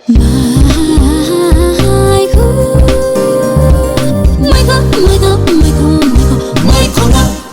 Maiko, maiko, maiko, maiko, maiko, maiko.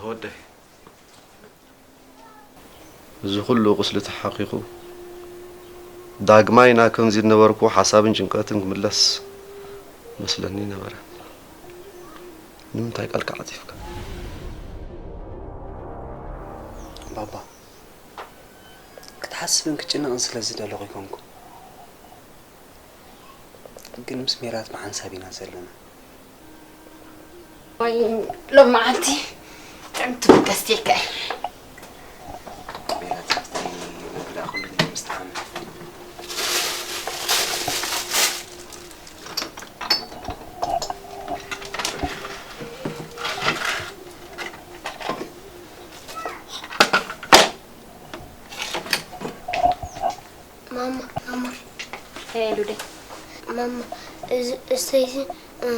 ወደይ፣ እዚ ኩሉ ቁስሊ ተሓኺኹ፣ ዳግማይ ናብ ከምዚ ዝነበርኩ ሓሳብን ጭንቀትን ክምለስ መስለኒ ነበረ። ንምንታይ ቃልካ ዓጺፍካ? ባባ፣ ክትሓስብን ክትጭነቕን ስለ ዝደለኹ ኣይኮንኩ። ግን ምስ ሜላት ብሓንሳብ ኢና ዘለና። ወይ ሎም መዓልቲ ጥዕምቲ ክትከስቲ ይከኣል። ሜላት ሓፍተይ፣ ምግዳ ኩሉ ግዜ ምስ ተሓመ። ማማ፣ ማማ። ኤ፣ ሉደይ። ማማ፣ እዚ እስተይሲ፣ እ፣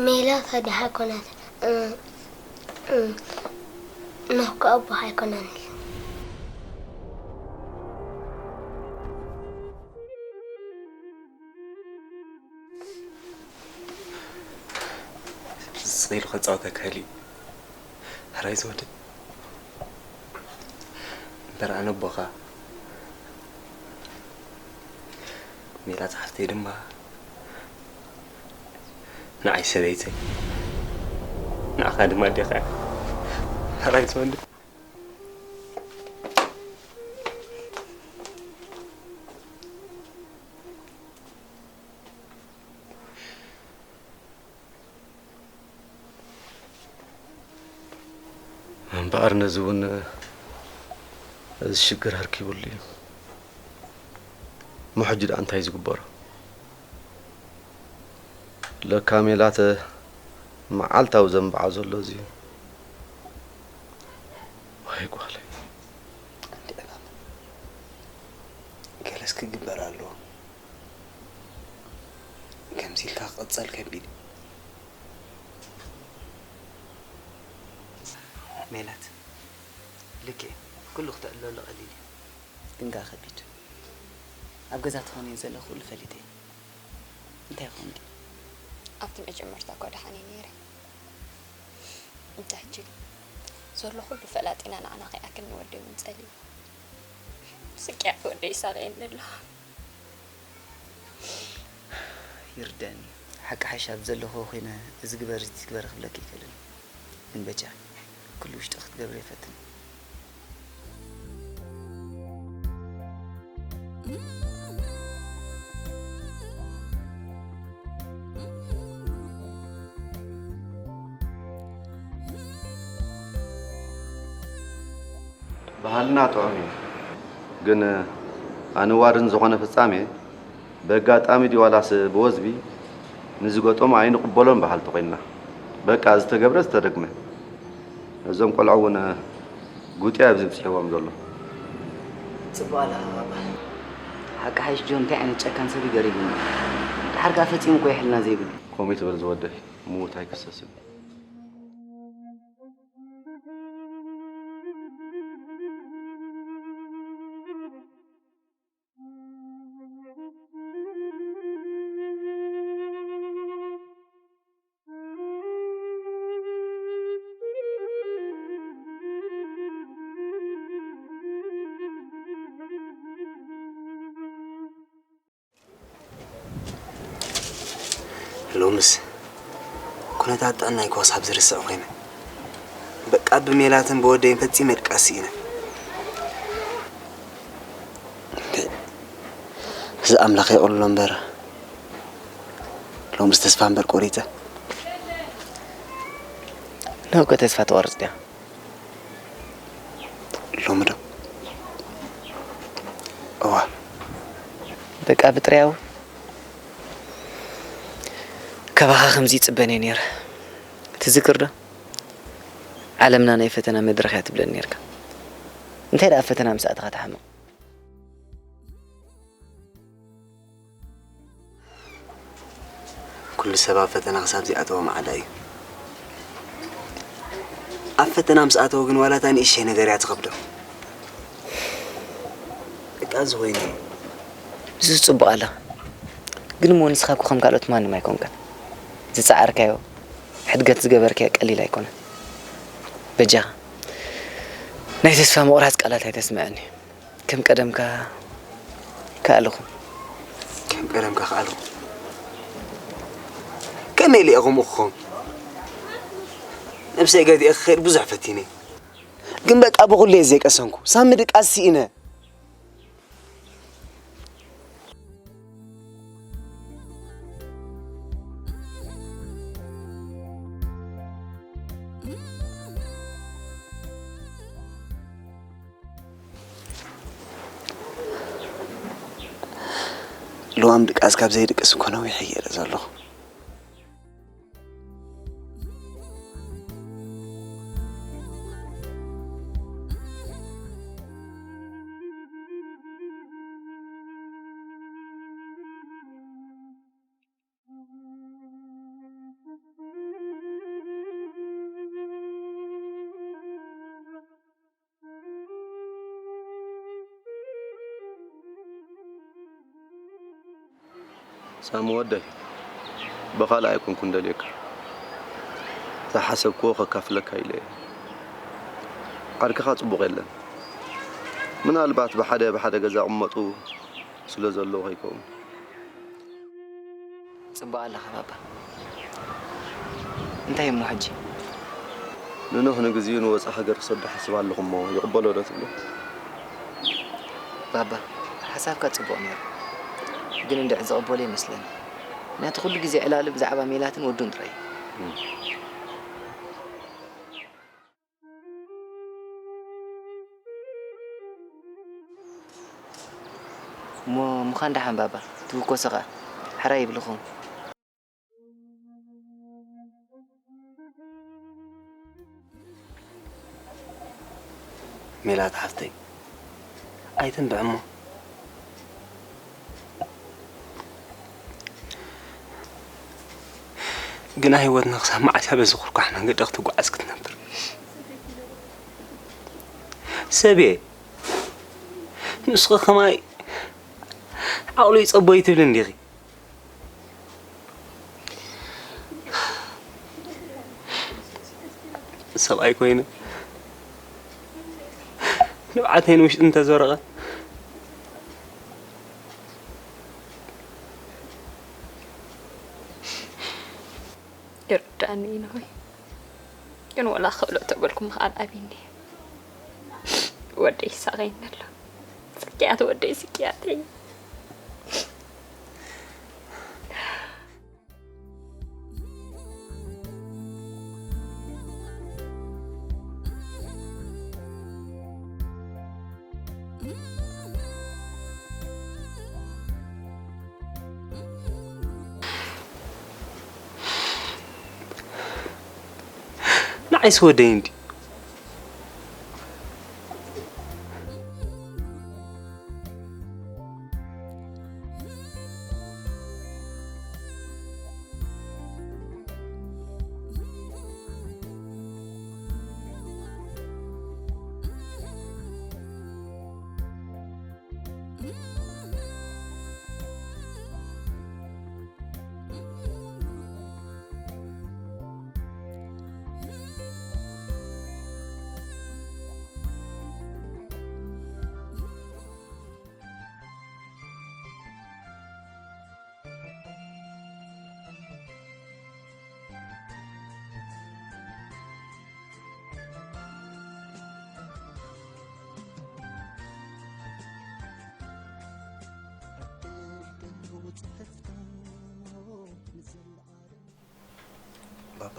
ሜላት ኣዲሓ ኣይኮናት፣ እ፣ እ፣ ናኩ ኣቦኻ ኣይኮናን። ስቕ ኢሉ ከጻወተካ ይኽእል እዩ። ሕራይ ዝወደ። እምበር ኣነ ኣቦኻ፣ ሜላት ሓፍተይ ድማ ንዓይ ሰበይተይ፣ ንዓኻ ድማ ኣዴኻ እያ። ሕራይ ዝወደ። እምበኣር ነዚ እውን እዚ ሽግር ኣርኪቡሉ እዩ። እሞ ሕጂ ደኣ እንታይ እዩ ዝግበሮ? ለካ ሜላት መዓልታዊ ዘንብዓ ዘሎ እዚ እዩ። ወይ ጓለይ። ኣንዲ ዕላል፣ ገለስ ክግበር ኣለዎ። ኢልካ ክቕጸል ከቢድ እዩ። ሜላት፣ ልክዕ፣ ኩሉ ክተዕልለሉ ቀሊል እዩ። ግን ከኣ ከቢድ። ኣብ ገዛ ትኾኒ ዘለኹ ኩሉ ፈሊጠ እየ። እንታይ ይኾን ድዩ? ኣብቲ መጀመርታ እኳ ደሓን እየ ነይረ። እንተ ሕጂ ግን ዘሎ ኩሉ ፈላጢና ንዓና ከይኣክል ንወደይ እውን ጸሊኡ። ስቅያት ወደይ ይሳለየኒ ኣሎ። ይርደኒ። ሓቂ ሓይሻ ኣብ ዘለኹ ኮይነ እዚ ግበር እዚ ትግበር ክብለኪ ይክእልን። ግን በጃ ኩሉ ውሽጢ ክትገብር ይፈትን። ባህልና ጥዑም እዩ፣ ግን ኣንዋርን ዝኾነ ፍጻሜ ብኣጋጣሚ ድዩ ዋላስ ብወዝቢ ንዝገጠሞ ኣይንቕበሎን በሃልቲ ኮይንና። በቃ ዝተገብረ ዝተደግመ። ነዞም ቆልዑ እውን ጉጥያ ኣብዚ ብጺሕዎም ዘሎ። ጽቡቕ ኣለኻ ባባ። ሓቂ ሓይሽ ጆን እንታይ ዓይነት ጨካን ሰብ እዩ ገሪሙኒ። ድሓር ከኣ ፈጺሙ እኮ ይሕልና ዘይብሉ። ከምኡ ትበል ዝወደይ፣ ምዉት ኣይክሰስን። ሎምስ ኩነታት ጥዕናይ ክሳብ ዝርስዕ ኮይነ። በቃ ብሜላትን ብወደይን ፈጺመ ድቃስ ስኢነ። እዚ ኣምላኽ የቕልሎ እምበር፣ ሎምስ ተስፋ እምበር ቆሪጸ። ንህውከ ተስፋ ትቖርጽ ድያ? ሎሚ ዶ? እዋ። በቃ ብጥርያዊ ካባኻ ከምዚ ይጽበን እየ ነይረ። ትዝክር ዶ? ዓለምና ናይ ፈተና መድረኽ እያ ትብለኒ ነርካ። እንታይ ደኣ ፈተና ምስ ኣተኻ ትሓምቕ? ኩሉ ሰብ ኣብ ፈተና ክሳብ ዚኣተወ ማዕዳ እዩ። ኣብ ፈተና ምስ ኣተወ ግን ዋላ እታ ንእሽተይ ነገር እያ ትኸብዶ። በቃ እዚ ኮይኑ እዩ። ንሱ ጽቡቕ ኣለኻ። ግን እሞ ንስኻ እኮ ከም ካልኦት ማንም ኣይኮንካን። ዝጸዓርካዮ፣ ሕድገት ዝገበርካዮ ቀሊል ኣይኮነን። በጃኻ ናይ ተስፋ ምቑራጽ ቃላት ኣይተስምዐኒ። ከም ቀደምካ ከኣልኹ። ከም ቀደምካ ከኣልኹ። ከመይ ኢለ እየ ከምኡ ክኸውን? ነብሰይ ገዲኤ ክኸይድ ብዙሕ ፈቲነ። ግን በቃ ብኹሉ እየ ዘይቀሰንኩ። ሳሚ ድቃስ ስኢነ። ልዋም ድቃስ ካብ ዘይድቅስ እኮ ነዊሕ እየ ዘለኹ። ሳሚ ወደይ፣ ብኻልእ ኣይኮንኩን ደልየካ። ዝሓሰብክዎ ከካፍለካ ኢለ እየ። ዓርክኻ ጽቡቕ የለን። ምናልባት ብሓደ ብሓደ ገዛ ቅመጡ ስለ ዘለዉ ከይከውን። ጽቡቕ ኣለኻ ባባ። እንታይ እሞ ሕጂ? ንኖህ ንግዚኡ ንወጻኢ ሃገር ክሰዶ ሓስብ ኣለኹ እሞ ይቕበሎ ዶ ትብሎ? ባባ፣ ሓሳብካ ጽቡቕ ነይሩ። ግን እንድዒ ዝቕበሎ ይመስለኒ። ምኽንያቱ ኩሉ ግዜ ዕላሉ ብዛዕባ ሜላትን ወዱን ጥራይ እዩ። እም። እሞ ምዃን ደሓን ባባ፣ ትውከሶ ኸኣ። ሕራይ ይብልኹም። ሜላት ሓፍተይ፣ ኣይትንብዕ እሞ። ግና ህይወትና ክሳብ መዓስ እያ በዚ ኩርኳሕ መንገዲ ክትጓዓዝ ክትነብር? ሰብየ፣ ንስኺ ከማይ ዓቕሉ ይጸቦ ይትብሊ እንዲኺ? ሰብኣይ ኮይነ ንብዓተይ ንውሽጢ እንተዘረቐ፣ ይርዳእኒ እዩ ነሆይ። ግን ወላ ክብሎ ተበልኩ ምኽኣል ኣብይኒ። ወደይ ይሳቐየኒ ኣሎ። ስቅያት ወደይ ስቅያተይ። ንዓይስ ወደይ እንዲ ባባ፣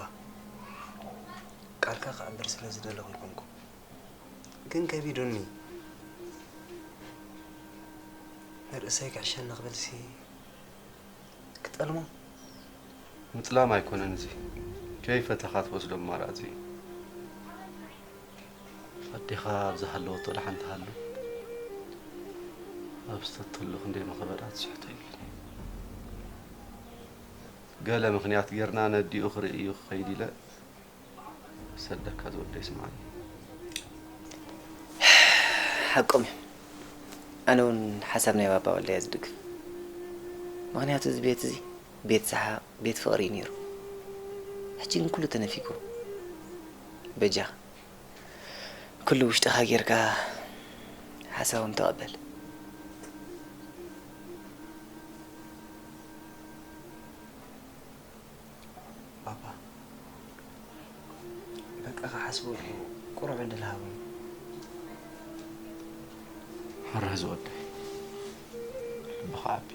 ቃልካ ክኣምር ስለ ዝደለኹ ይኮንኩ፣ ግን ከቢዱኒ። ንርእሰይ ክሕሸኒ ክብልሲ ክጠልሞ። ምጥላም ኣይኮነን እዚ፣ ከይፈተኻ ትወስዶ ኣማራጺ እዩ። ኣዴኻ ኣብ ዝሃለወቶ ደሓን ትሃሉ፣ ኣብ ዝተተሉ ክንደይ መኸበዳ ትስሕቶ ይብሉኒ። ገለ ምኽንያት ጌርና ነዲኡ ክርኢ እዩ ክኸይድ ኢለ ሰደካ ዝወደይ ስምዓኒ። ሓቆም እዮም። ኣነ እውን ሓሳብ ናይ ባባ ወልደያ ዝድግፍ። ምኽንያቱ እዚ ቤት እዚ ቤት ሰሓቕ፣ ቤት ፍቕሪ እዩ ነይሩ። ሕጂ ግን ኩሉ ተነፊጉ። በጃኻ ኩሉ ውሽጥኻ ጌርካ ሓሳቦም ተቐበል። ባባ፣ በቃ ክሓስበሉ ቁሩብ ዕድል ሃቦም። ሕራይ ዝወደይ፣ ልብኻ ዓቢ።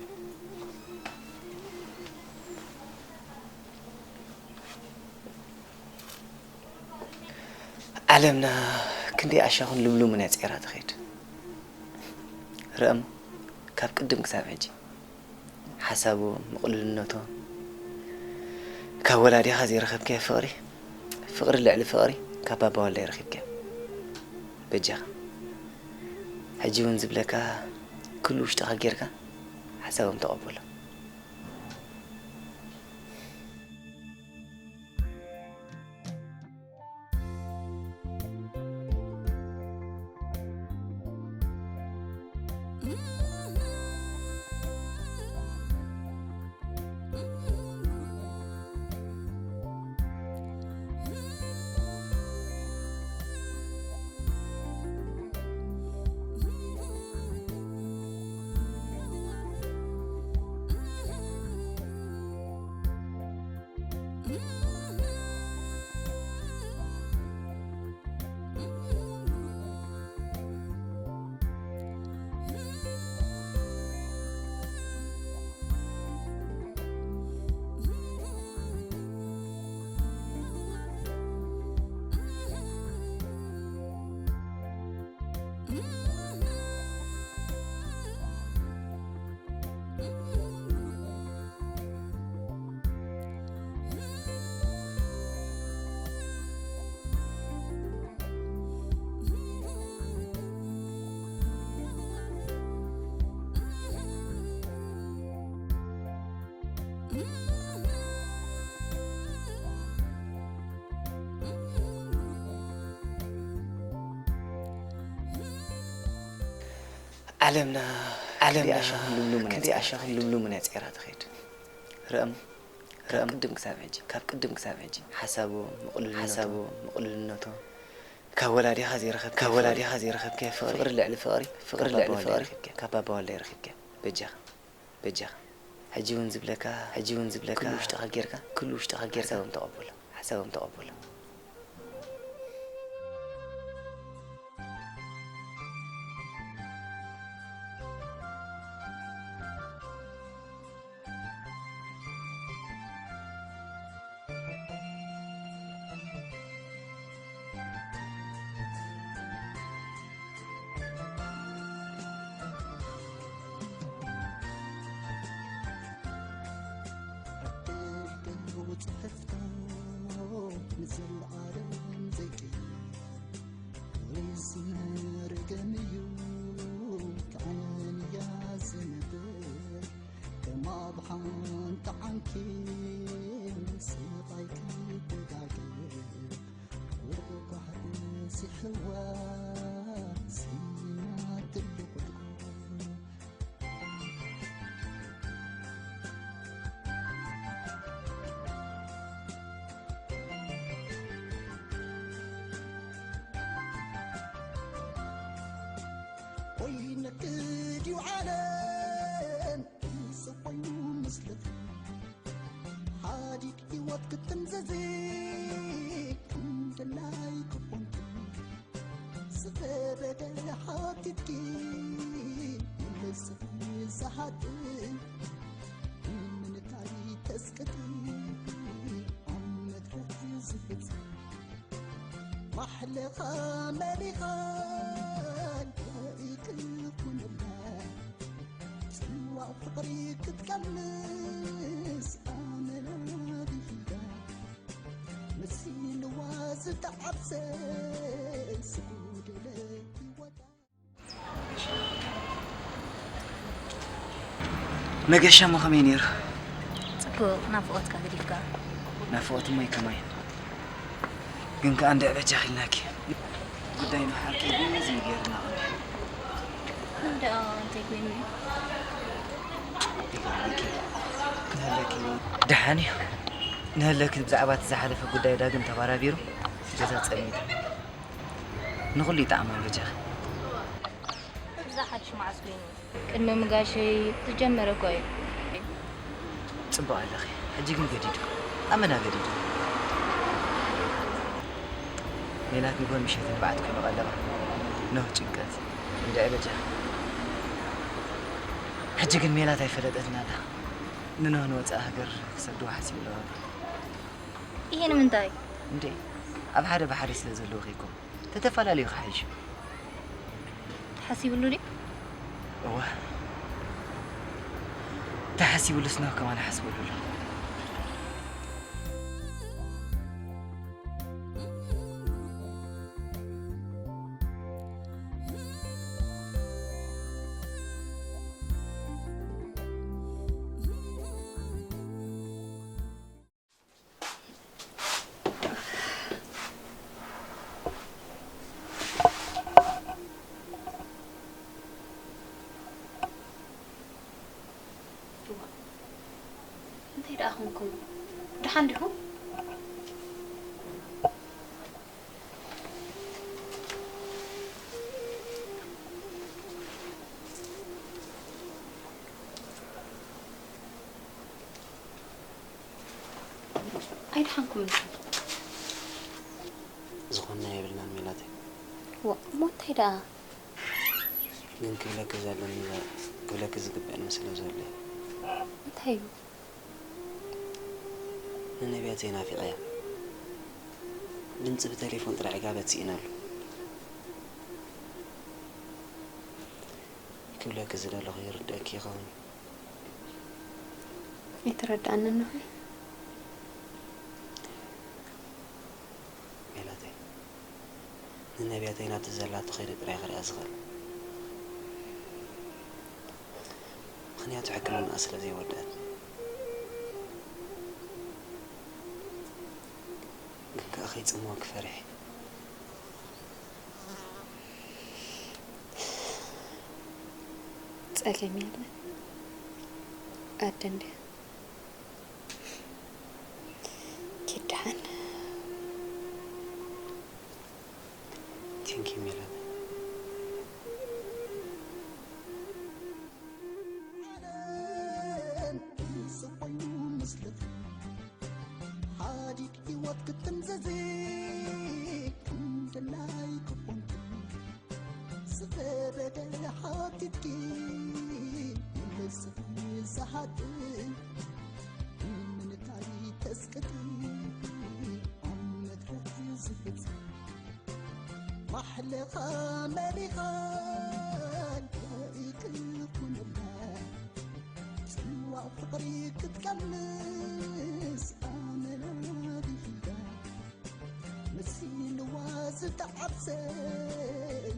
ዓለምና ክንደይ ኣሻኹን ልምሉምን እያ ጸይራ ትኸይድ። ርኣሞ፣ ካብ ቅድም ክሳብ ሕጂ ሓሳቦም፣ ምቕሉልነቶም፣ ካብ ወላዲኻ ዘይረኸብካዮ ፍቕሪ፣ ፍቕሪ ልዕሊ ፍቕሪ ካብ ባባ ወልዳይ ረኺብካዮ። በጃኻ፣ ሕጂ እውን ዝብለካ ኩሉ ውሽጥኻ ጌርካ ሓሳቦም ተቐበሎ። ዓለምና ዓለምና ክንደይ ኣሻኽን ልምሉምን እያ ክንደይ ጸይራ ኣሻኽን ትኸይድ። ልምሉምን እያ ጸይራ ትኸይድ። ርአም ርአም ቅድም ክሳብ ሕጂ ካብ ቅድም ክሳብ ሕጂ ሓሳቦም ምቕልልነቶም ሓሳቦም ምቕልልነቶም ካብ ወላዲኻ ዘይረኸብካዮ ካብ ወላዲኻ ዘይረኸብካዮ ፍቕሪ ፍቕሪ ልዕሊ ፍቕሪ ፍቕሪ ካብ ልዕሊ ባባ ወልዳይ ፍቕሪ ረኺብካዮ። ካብ ባባ ወልዳይ ረኺብካዮ። በጃኻ በጃኻ ሕጂ እውን ዝብለካ ሕጂ እውን ዝብለካ ኩሉ ውሽጥኻ ጌርካ ኩሉ ውሽጥኻ ጌርካ ሓሳቦም ተቐበሎ ሓሳቦም ተቐበሎ። ጽሕፍቶ ንዘለዓለም ዘይቅየር ወይስ መርገም እዩ ክዓነን እያ ዝነብር ከማብ ሓንቲ ዓንኬል ስቓይ ክደጋገም ወርዶ ኳሕሲ ሕዋ ስና ትልቁ ኮይነክ ድዩ ዓለም ሰብ ኮይኑ መስለክ ሓዲግ ህይወት ክትምዘዚ ከም ድላይ ክኾንክ ዝተበደለ ሓቲትኪ ንልስኺ ዝሓጥእ ንምንታይ ተስቅጢ ኣብ መድረኽ ዝፍጽም ማሕለኻ መሊኻ ይክኩንላ ጽዋ ፍቕሪ ክትቀምስ ኣመና ብሂዳ መሲልዋ ዝተዓብሰ ስጉድለ ህይወታ መገሻ እሞ ከመይ ነይሩ? ጽቡቕ፣ ናፍቖትካ ገዲፍካ። ናፍቖት እሞ ይከማይ። ግን ከኣ እንድዒ በጃኺ ኢልናኪ። ጉዳይ ንሓቂ ቢዚ ገይርና። ግን ደኣ እንታይ ኮይኑ እዩ? ይገርመኪ። ንህለኪ ደሓን እዩ። ንህለኪ ብዛዕባ እቲ ዝሓለፈ ጉዳይ ዳግም ተባራቢሩ ገዛ ጸሚዱ። ንኹሉ ይጠዓሞ በጃኺ። እዚ ሓድሽ መዓስ ኮይኑ? ቅድሚ ምጋሸይ ዝጀመረ እኮ እዩ። ጽቡቕ ኣለኺ። ሕጂ ግን ገዲዱ። ኣመና ገዲዱ። ሜላት ንጎን ምሸት ንብዓት ኮይኑ ቀለባ። ኖህ ጭንቀት። እንድዒ በጃኺ። ሕጂ ግን ሜላት ኣይፈለጠትን ኣላ። ንኖህ ንወጻኢ ሃገር ክሰድዎ ሓሲቡ ኣሎ። ይሄ ንምንታይ? እንዴ፣ ኣብ ሓደ ባሕሪ ስለ ዘለውኺ እኮ። ተተፈላለዩ ክሓይሽ እዩ። ተሓሲብሉ ድዩ? እወ። ተሓሲብሉስ ኖህ ከማን ሓስበሉ ኣሎ። እንታይ ደኣ ኾንኩም? ደሓን ዲኹም? ኣይደሓንኩምን ኢኹም። ዝኾንና የብልናን ሜላተይ። ዋእ፣ እሞ እንታይ ደኣ? ግን ክብለኪ ዘለኒ፣ ክብለኪ ዝግበአኒ ስለ ዘሎ እዩ። እንታይ እዩ? ንነብያተይ ናፊቐያ። ድምፂ ብቴሌፎን ጥራይ ዕጋበት ስኢነሉ። ክብለኪ ዝደለኹ ይርደኣኪ ይኸውን። ኣይተረድኣንን ኖህ። ሜላተይ፣ ንነብያተይ ናብቲ ዘላቶ ከይደ ጥራይ ክሪኣ ዝኽእል። ምኽንያቱ ሕክምናኣ ስለ ዘይወደኣት። ግን ከኣ ከይጽምወኪ ፈሪሐ። ጸገም የለን። ኣደ እንድያ። ኪድ ደሓን። ቴንኪ ሜላት። ሓዲግ ህይወት ክትምዘዚ ከም ድላይ ክኾንኪ ዝኸበደ ሓቲትኪ መለስኺ ዝሓጥእ ንምንታይ ተስቅጢ ኣብ መድረኽ ዝፍጽም ማሕለኻ መሊኻ ይቅኩንላ ጽዋቕ ፍቕሪ ክትቀምስ ኣመና ብሂዳ መሲልዋ ዝተዓብሰ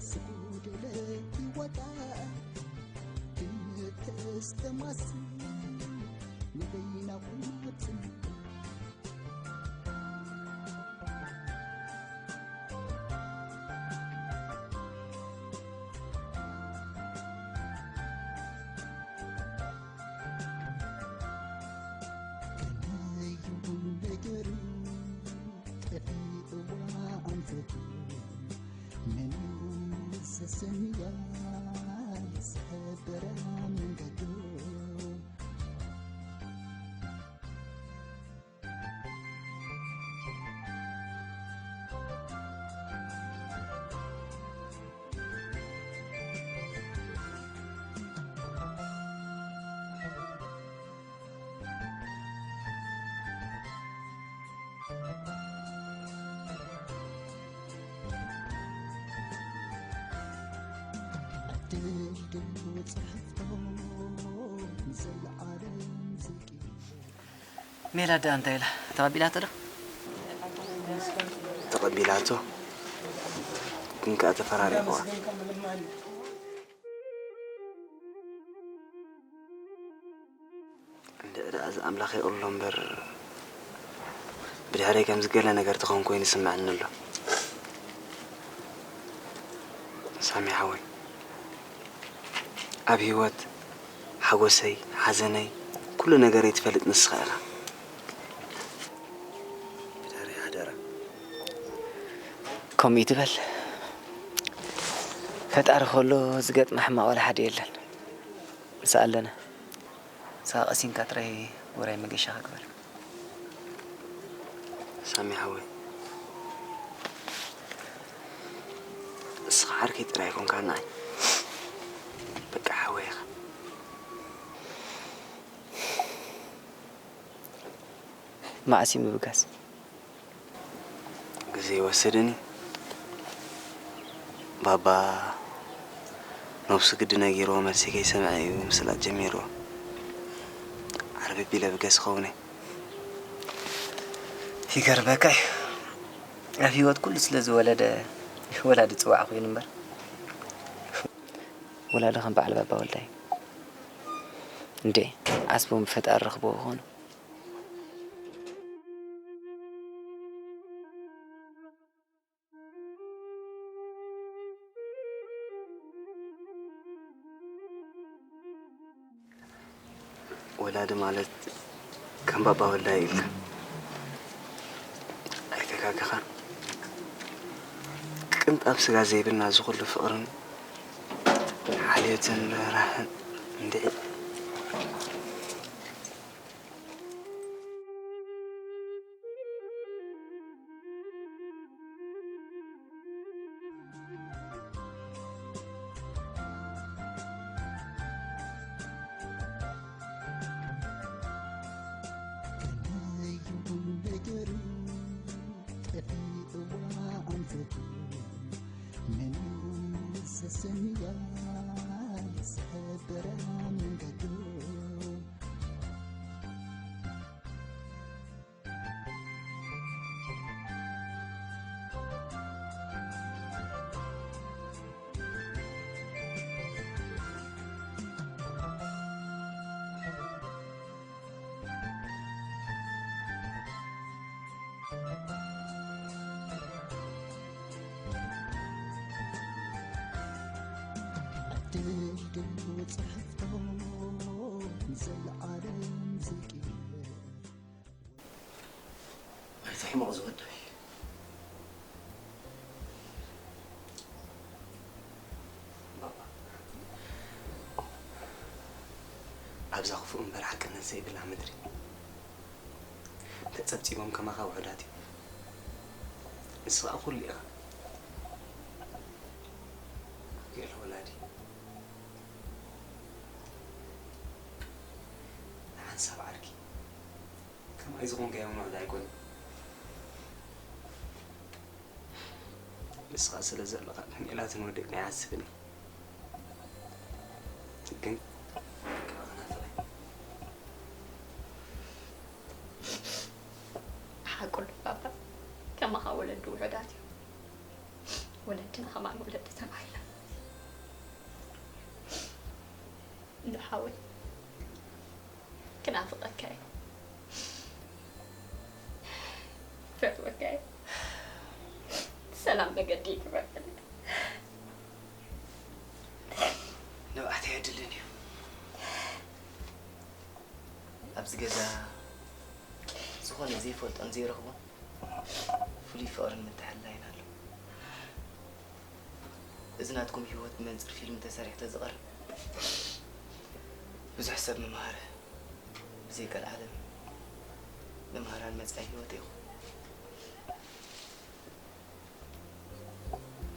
ዝጎደለ ህይወታ ክተስተማስል ንበይና ቁማትን ሜላት ደኣ እንታይ ኢላ? ተቐቢላቶ ዶ? ተቐቢላቶ፣ ግን ከኣ ተፈራሪቕዋ። እንድዒ ደኣ እዚ ኣምላኽ ይቕሎ እምበር፣ ብድሕረይ ከምዚ ገለ ነገር ትኸውን ኮይኑ ይስምዐኒ ኣሎ። ሳሚ ሓወይ፣ ኣብ ህይወት ሓጎሰይ፣ ሓዘነይ፣ ኩሉ ነገረይ ትፈልጥ ንስኻ ኢኻ። ብድሕረይ ሓደራ። ከምኡ ይትበል። ፈጣሪ ከሎ ዝገጥመ ሕማቕ ዋላ ሓደ የለን። ንሳ ኣለና። ንስኻ ቀሲንካ ጥራይ ውራይ መገሻኻ ግበር። ሳሚ ሓወይ፣ ንስኻ ዓርከይ ጥራይ ኣይኮንካን ንዓይ። በቃ ሓወይ ኢኻ። መዓስ እዩ ምብጋስ? ግዜ ይወስድን እዩ። ባባ ነብሱ ግዲ ነጊርዎ መልሲ ከይሰምዐ እዩ ምስላጥ ጀሚርዎ። ዓርቢ ቢለ ብገስ ይኸውን እየ። ይገርመካ እዩ። ኣብ ህይወት ኩሉ ስለ ዝወለደ ወላዲ ጽዋዕ ኮይኑ እምበር። ወላዲ ከም በዓል ባባ ወልዳይ። እንዴ፣ ዓስቦም ብፈጣሪ ረኽቦ ይኾኑ። ወላዲ ማለት ከም ባባ ወልዳይ ኢልካ ኣይተጋገኻን። ቅንጣብ ስጋ ዘይብልና እዚ ኩሉ ፍቕርን ሓልዮትን ርህራህን እንድዒ። ኣይትሕመቕ ዝወደይ። ባባ፣ ኣብዛ ክፉእ እምበር ሓቅነት ዘይብላ ምድሪ ተጸብጺቦም ከማኻ ውሑዳት እዮም። ንስኻ ኩሉ ኢኻ። ገለ ወላዲ ንሓንሳብ ዓርኪ ከማይ ዝኾንካዮ ምውዕል ኣይኮነን። ንስኻ ስለ ዘለኻ ንሜላትን ወደይን ኣይሓስብን እየ። ግን ካባኻ ናፍቐ። ሓቁ ኣሎ ባባ፣ ከማኻ ወለዲ ውሑዳት እዮም። ወለድና ከማን ወለዲ ተባሂሎም። እንዶ ሓወይ፣ ክናፍቐካ እየ። ክፈትወካ እየ። ሰላም መገዲ ይግበረልና። ንብዓት ኣየድልን እዩ። ኣብዚ ገዛ ዝኾነ ዘይፈልጦን ዘይረኽቦን ፍሉይ ፍቕርን ምትሕልላይን ኣሎ። እዚ ናትኩም ህይወት ብመንጽር ፊልም ተሰሪሑ ተዝቐርብ ብዙሕ ሰብ ምመሃረ። ብዘይ ቀልዓለም መምሃራን መጻኢ ህይወት ኢኹም።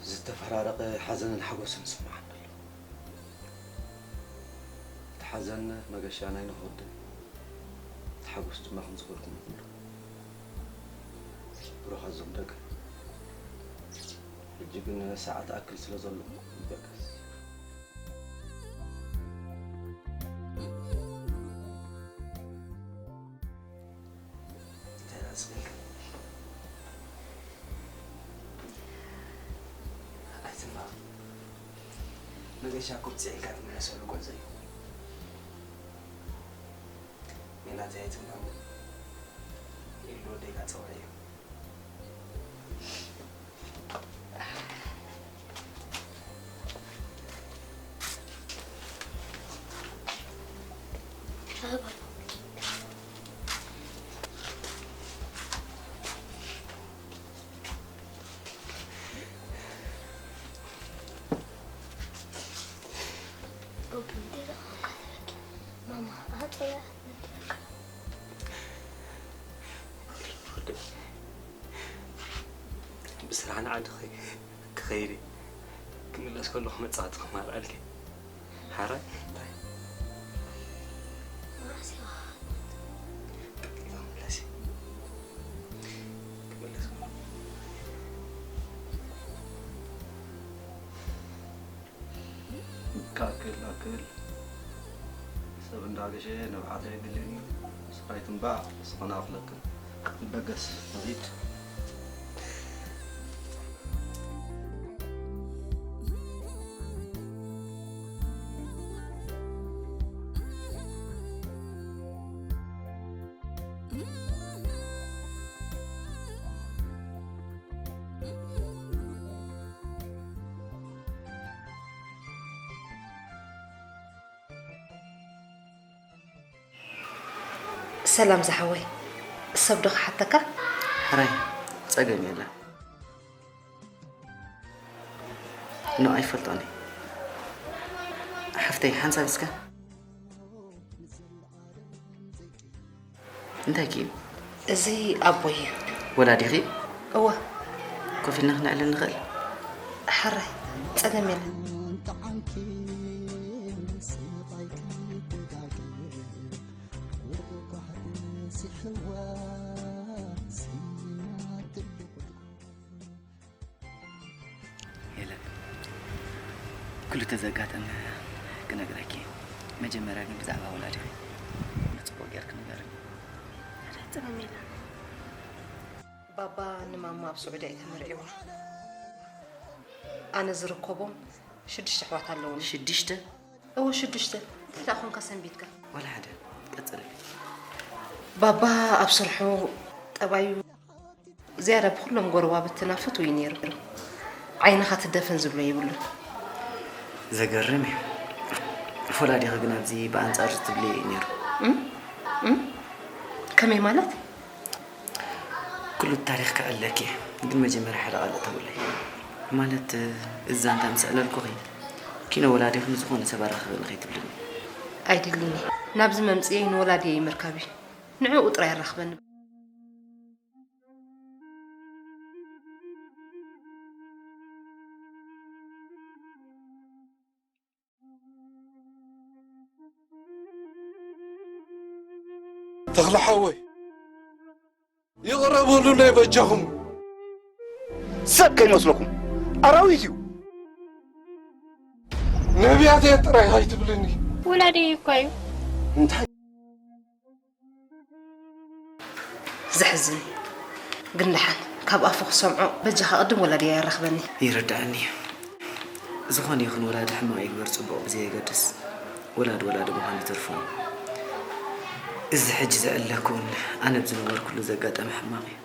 ዝተፈራረቐ ሓዘንን ሓጎስን ይስምዓኒ ኣሎ። እቲ ሓዘን መገሻና ኣይንኸወድን፣ እቲ ሓጎስ ድማ ከም ዝበልኩም ንኹሉ። ብሩኻት ዞም ደገ። ሕጂ ግን ሰዓት ኣክል ስለ ዘሎ ይበገስ። እንታይ ደኣ ዝብለካ? ኣይትንባእ። መገሻ እኮ ብፅዒልካ ትምለሰሉ ጉዕዞ እዩ። ሜላተይ ኣይትንባእ። ኢሉ ወደይካ ፀውዐዮ። ብስራሕ ንዓዲ ክኸይድ ክምለስ ከለኹ መጻወቲ ክማልኣልኪ። ሓራይ እንታይ? መዓስ ኢኻ? ቀጥታ ምለሲ። ክምለስ ከለኹ። ካክል ኣክል ሰብ እንዳገሸ ንብዓት ኣይግልን እዩ። ንስኻ ኣይትንባዕ፣ ንስኻ ንኣኽለክን። ንበገስ ንኺድ። ሰላም ዝሓወይ፣ ሰብ ዶ ክሓተካ? ሕራይ፣ ጸገም የለን። ኖ፣ ኣይፈልጦን እየ። ሓፍተይ፣ ሓንሳብ እስከ። እንታይ ክዩ? እዚ ኣቦይ እዩ። ወላዲኺ? እወ። ኮፍ ኢልና ክነዕልል ንኽእል? ሕራይ፣ ጸገም የለን። የለን። ኩሉ ተዘጋጠመ ክነግረኪ። መጀመርያ ግን ብዛዕባ ወላዲኺ ጽቡቕ ጌርኪ ንገርኒ። ሕራይ፣ ጸገም የለን። ባባ ንማማ ኣብ ስዑዲ እዩ ተመርዒዋ። ኣነ ዝርከቦም ሽዱሽተ ኣሕዋት ኣለዉኒ። ሽዱሽተ? እወ፣ ሽዱሽተ። እንታይ ደኣ ኾንካ ሰንቢድካ? ዋላ ሓደ። ቀጽልኒ። ባባ ኣብ ስርሑ ጠባዩ ዝያዳ ብኹሎም ጎረባብትና ፍቱው እዩ ነይሩ። ዓይንኻ ትደፈን ዝብሎ የብሉን። ዘገርም እዩ። ወላዲኺ ግን ኣብዚ ብኣንጻር ትብልዮ እዩ ነይሩ። ከመይ ማለት? ኩሉ ታሪኽ ክኣለኪ፣ ግን መጀመርያ ሓደ ቃል እተውለይ። ማለት፣ እዛ እንታይ ምስ ኣዕለልኩኺ፣ ኪኖ ወላዲኺ ንዝኾነ ሰብ ኣራኽበኒ ከይትብልኒ። ኣይድልን እዩ። ናብዚ መምጽኤይ ንወላዲየይ ምርካብ እዩ። ንዕኡ ጥራይ ኣራኽበኒ። ተኽለ ሓወይ፣ ይቕረ በሉለይ በጃኹም። ሰብ ከይመስለኩም ኣራዊት እዩ። ነቢያት እየ ጥራይ ኣይትብልኒ። ወላዲይ እኳ እዩ። እንታይ ዘሕዝን እዩ። ግን ደሓን ካብ ኣፉ ክሰምዖ በጃኻ ቅድም ወላዲያ የራኽበኒ። ይርድኣኒ እዩ። ዝኾነ ይኹን ወላዲ ሕማቕ ይግበር ጽቡቕ ብዘየገድስ ወላዲ ወላዲ ምዃኑ ይተርፎ። እዚ ሕጂ ዘዕለልኩ እውን ኣነ ኣብ ዝነበርኩሉ ዘጋጠመ ሕማቕ እዩ።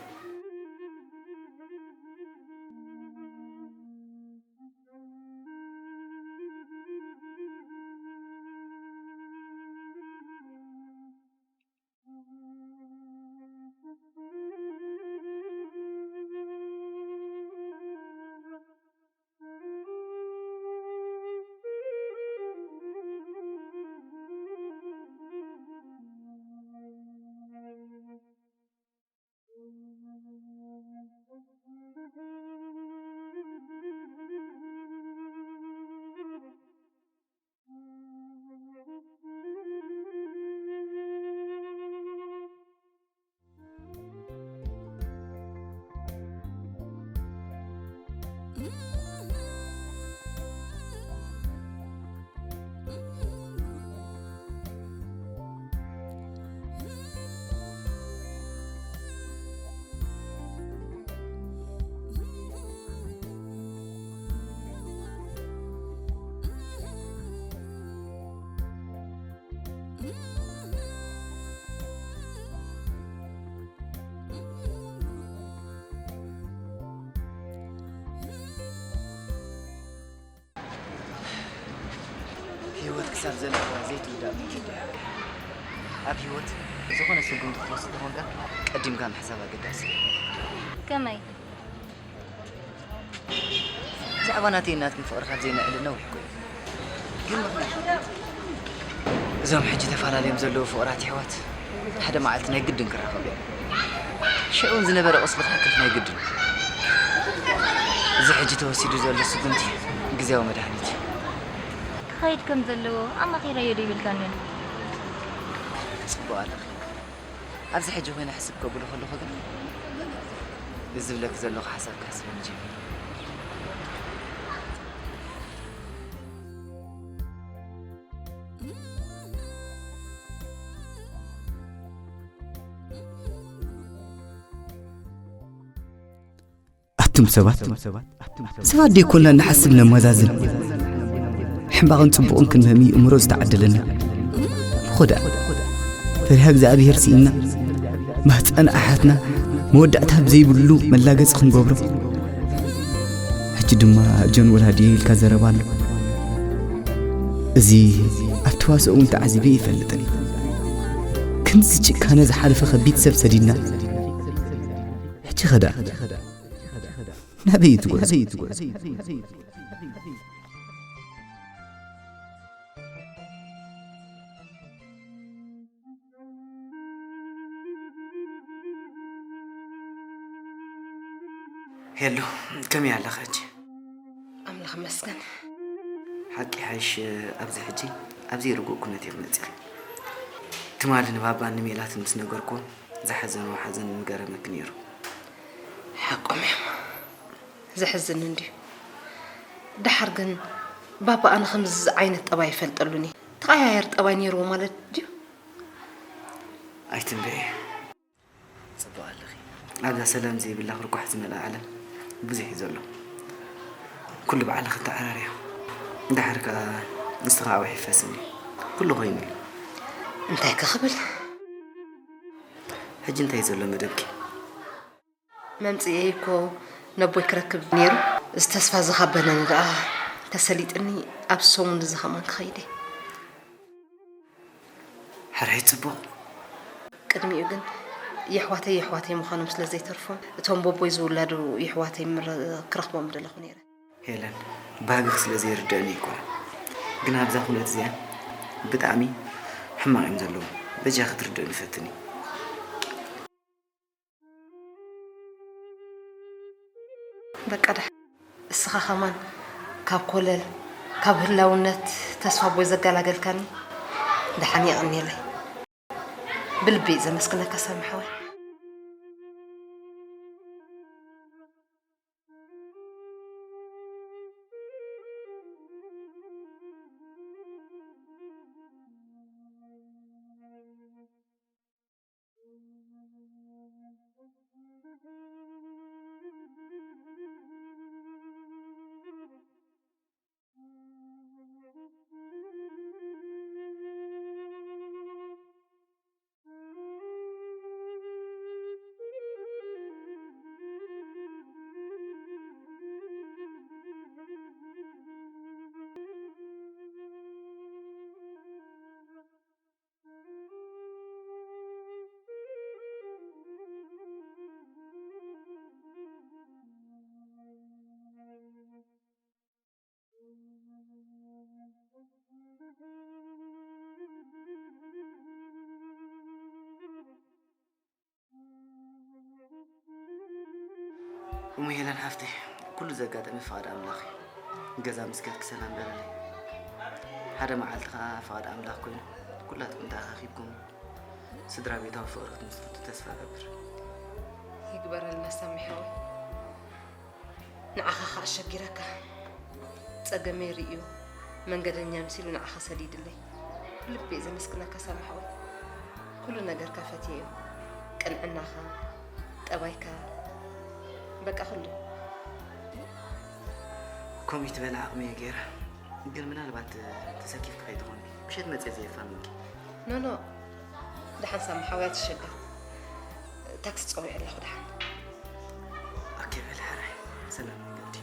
ህይወት ክሳብ ዘለዋ ዘይትውዳእ መገዲ እያ። ኣብ ህይወት ዝኾነ ስጉምቲ ክትወስድ ተኾንካ ቀዲምካ ምሕሳብ ኣገዳሲ እዩ። ከመይ? ብዛዕባ ናተይን ናትክን ፍቕሪ ካብ ዘይነዕልል ነዊሕ ኮይኑ። ግን ምኽንያት እዞም ሕጂ ተፈላለዮም ዘለዉ ፍቑራት ኣሕዋት ሓደ መዓልቲ ናይ ግድን ክራኸቡ እዮም። ሽዑ እውን ዝነበረ ቁስሊ ክሕከኽ ናይ ግድን። እዚ ሕጂ ተወሲዱ ዘሎ ስጉምቲ ግዝያዊ መድሃኒት እዩ። ክኸይድ ከም ዘለዎ ኣማኺረዮ ዶ ይብልካኒ? ጽቡቕ ኣለኺ። ኣብዚ ሕጂ ኮይነ ሕስብ ከብሎ ከለኹ ግን እዚ ዝብለኪ ዘለኹ ሓሳብ ከሕስበኒ ጀሚረ። ኣቱም ሰባት፣ ሰባት ደይኮንና ንሓስብ ነመዛዝን። ሕማቕን ጽቡቕን ክንህም ይእምሮ ዝተዓደለና። እኾ ደኣ፣ ፈሪሃ እግዚኣብሔር ስኢንና፣ ማህጸን ኣሓትና መወዳእታ ኣብ ዘይብሉ መላገጺ ክንገብሮ። ሕጂ ድማ ጆን ወላዲየ ኢልካ ዘረባ ኣሎ። እዚ ኣብ ተዋስኦ እውን ተዓዚበ ኣይፈልጥን። ክንዚ ጭካነ ዝሓለፈ ከቢድ ሰብ ሰዲድና። ሕጂ ኸ ደኣ ናበይ እዩ ትጓዝ? ሄሉ፣ ከመይ ኣለኺ ሕጂ? ኣምላኽ ይመስገን። ሓቂ ሓይሽ ኣብዚ ሕጂ ኣብ ዘይርጉእ ኩነት ኢኺ መጺኺ። ትማሊ ንባባን ንሜላትን ምስ ነገርኩዎም ዝሓዘንዎ ሓዘን ምገረመኪ ነይሩ። ሓቆም እዮም። ዘሕዝን እንድዩ። ደሓር ግን ባባ ኣነ ከምዚ ዓይነት ጠባይ ይፈልጠሉኒ። ተቐያየር ጠባይ ነይርዎ ማለት ድዩ? ኣይትንበየ። ጽቡቕ ኣለኺ። ኣብዛ ሰላም ዘይብላ ኩርኳሕ ዝመልኣ ዓለም ብዙሕ እዩ ዘሎ። ኩሉ ባዕልኺ ተዓራርዮ። ደሓር ከኣ ንስኺ ኣብኡ ይፈስኒ። ኩሉ ኮይኑ እዩ። እንታይ ከ ክብል? ሕጂ እንታይ እዩ ዘሎ መደብኪ? መምጽኤይ እኮ ነቦይ ክረክብ ነይሩ። እዚ ተስፋ ዝኻበነኒ ደኣ ተሰሊጥኒ ኣብ ሰሙን እዚ ከማን ክኸይድ እየ። ኣራይ ጽቡቕ። ቅድሚኡ ግን የሕዋተይ የሕዋተይ ምዃኖም ስለ ዘይተርፎም፣ እቶም ቦቦይ ዝውላዱ የሕዋተይ ምረ-፣ ክረኽቦም ደለኹ ነይረ። ሄለን፣ ባህግኽ ስለ ዘይርድአኒ ኣይኮነን። ግን ኣብዛ ኩነት እዚኣ ብጣዕሚ ሕማቕ እዮም ዘለዉ። በጃ ክትርድእኒ ፈትኒ። በቃ ደሓን። እስኻ ኸማን ካብ ኮለል፣ ካብ ህላውነት ተስፋ ኣቦይ ዘገላገልካኒ ደሓን የቐንየለይ። ብልቢ ዘመስግነካ ሳሚ ሓወይ። እሙ ሄለን ሓፍተይ፣ ኩሉ ዘጋጠመ ፍቓድ ኣምላኽ እዩ። ገዛ ምስ ከድኪ ሰላም በለለይ። ሓደ መዓልቲ ኸኣ ፍቓድ ኣምላኽ ኮይኑ ኩላትኩም ተኣኻኺብኩም ስድራ ቤታዊ ፍቕሪ ክትምስርቱ ተስፋ እገብር። ይግበረልና ሳሚ ሓወይ። ንዓኻ ኸኣ ኣሸጊረካ። ጸገመይ ርእዩ መንገደኛ መሲሉ ንዓኻ ሰዲድለይ። ብልቢ እየ ዘመስግነካ ሳሚ ሓወይ። ኩሉ ነገርካ ፈትየዮ። ቅንዕናኻ፣ ጠባይካ፣ በቃ ኩሉ። ከምኡ ትበል ዓቕሚ እየ ገይረ። ግን ምናልባት ተሰኪፍኪ ከይትኾኒ። ምሸት መጽየ ዘየፋንወኪ። ኖ፣ ኖ። ደሓን ሳሚ ሓወይ ኣትሸገር። ታክሲ ጸዊዐ ኣለኹ ደሓን። ኦኬ በል ሕራይ። ሰላም መንገዲ።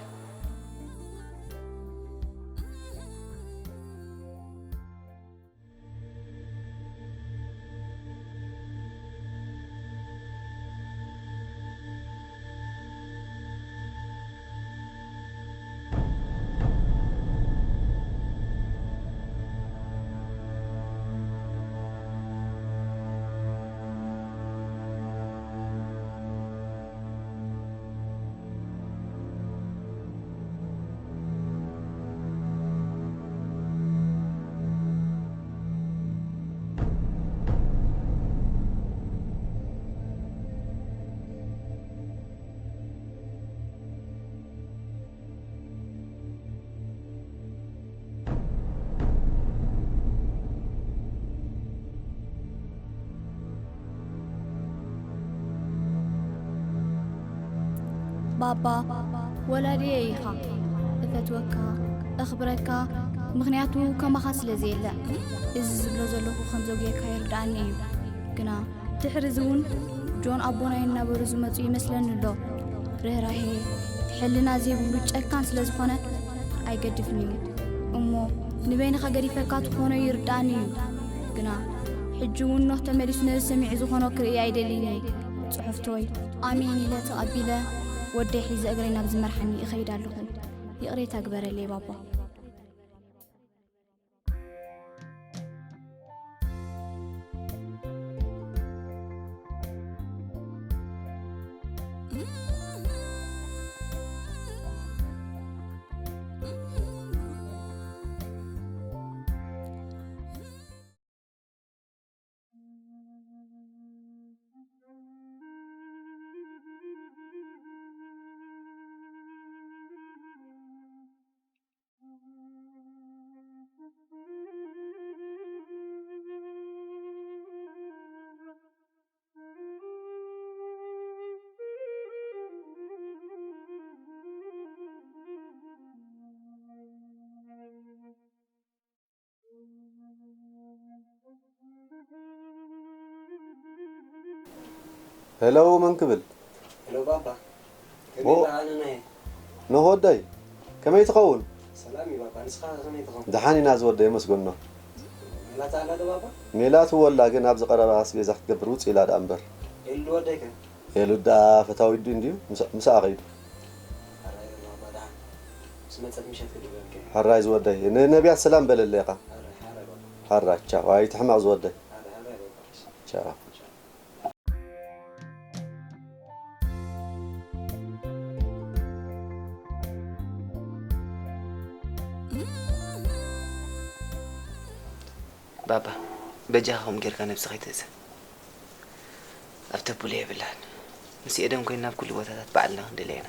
ባባ፣ ወላዲየ ኢኻ። እፈትወካ፣ እኽብረካ፣ ምኽንያቱ ከማኻ ስለ ዘየለ። እዚ ዝብሎ ዘለኹ ከም ዘጉየካ ይርድኣኒ እዩ። ግና ድሕሪ እዚ እውን ጆን ኣቦና እናበሉ ዝመጹ ይመስለኒ ኣሎ። ርህራሄ፣ ሕልና ዘይብሉ ጨካን ስለ ዝኾነ ኣይገድፍን እዩ። እሞ ንበይንኻ ገዲፈካ ትኾኖ ይርድኣኒ እዩ። ግና ሕጂ እውን ኖህ ተመሊሱ ነዚ ሰሚዑ ዝኾኖ ክርኢ ኣይደልን እዩ። ጽሑፍቶይ ኣሜን ኢለ ተቐቢለ ወደይ ሒዘ እግረይ ናብ ዝመርሓኒ እኸይድ ኣለኹ። ይቕሬታ ግበረለይ ባባ። ሄሎ፣ መን ክብል? ሄሎ ባባ። ኦ። ከመይ ኣለኻ? ኣነ ናይ ኖህ ወደይ፣ ከመይ ትኸውን? ሰላም እዩ ባባ፣ ንስኻ ከመይ ትኸውን? ደሓን ኢና ዝወደይ፣ የመስገኖ። ሜላት ኣላ ዶ ባባ? ሜላት ወላ ግን ኣብዚ ቀረባ ኣስቤዛ ክትገብር ውጽእ ኢላ ደኣ እምበር። ኤሉ ወደይ ከ? ኤሉ ደኣ ፈታዊ ዲ እንድዩ? ምስ-፣ ምስኣ ኸይዱ። ኣረ ባባ ደሓን። ምስ መጸት ምሸት ክድበልከ። ሕራይ ዝወደይ። ንነቢያት ሰላም በለለይ ኢኻ። ኣረ ሓራይ ባባ። ሓራ፣ ቻው። ኣይትሕመቕ ዝወደይ። ኣረ ሓራይ ባባ። ቻው። ባባ፣ በጃኻ ከምኡ ጌርካ ነብስኻ ኣይትእዘዝ። ኣብ ተብሎ የብልሃን። ምስ ኤደን ኮይንና ኣብ ኩሉ ቦታታት ባዕልና ክንደልያ ኢና።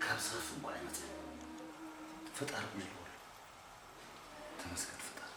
ካብ ዝኸፍእ እንኳ ኣይመፅእን። ፈጣሪ ብዝበሎ ተመስገን ፈጣሪ።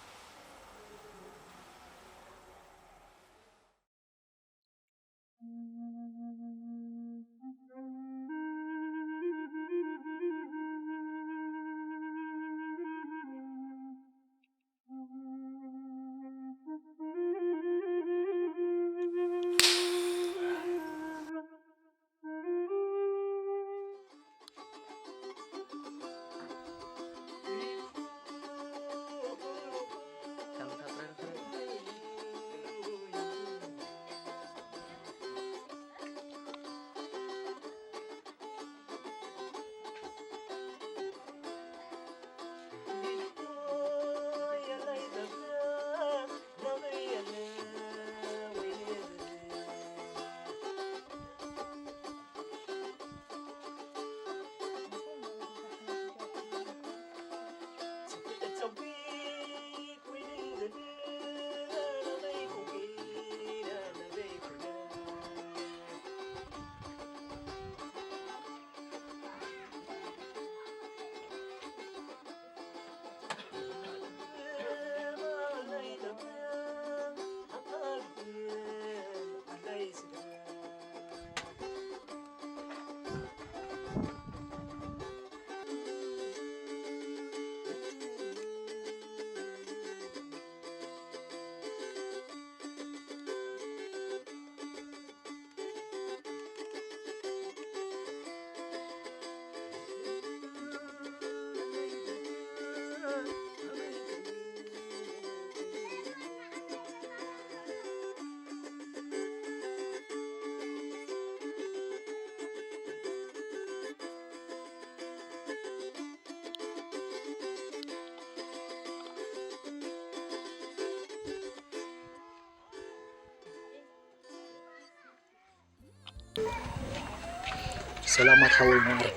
ሰላማት ሓወይ ማዕረ።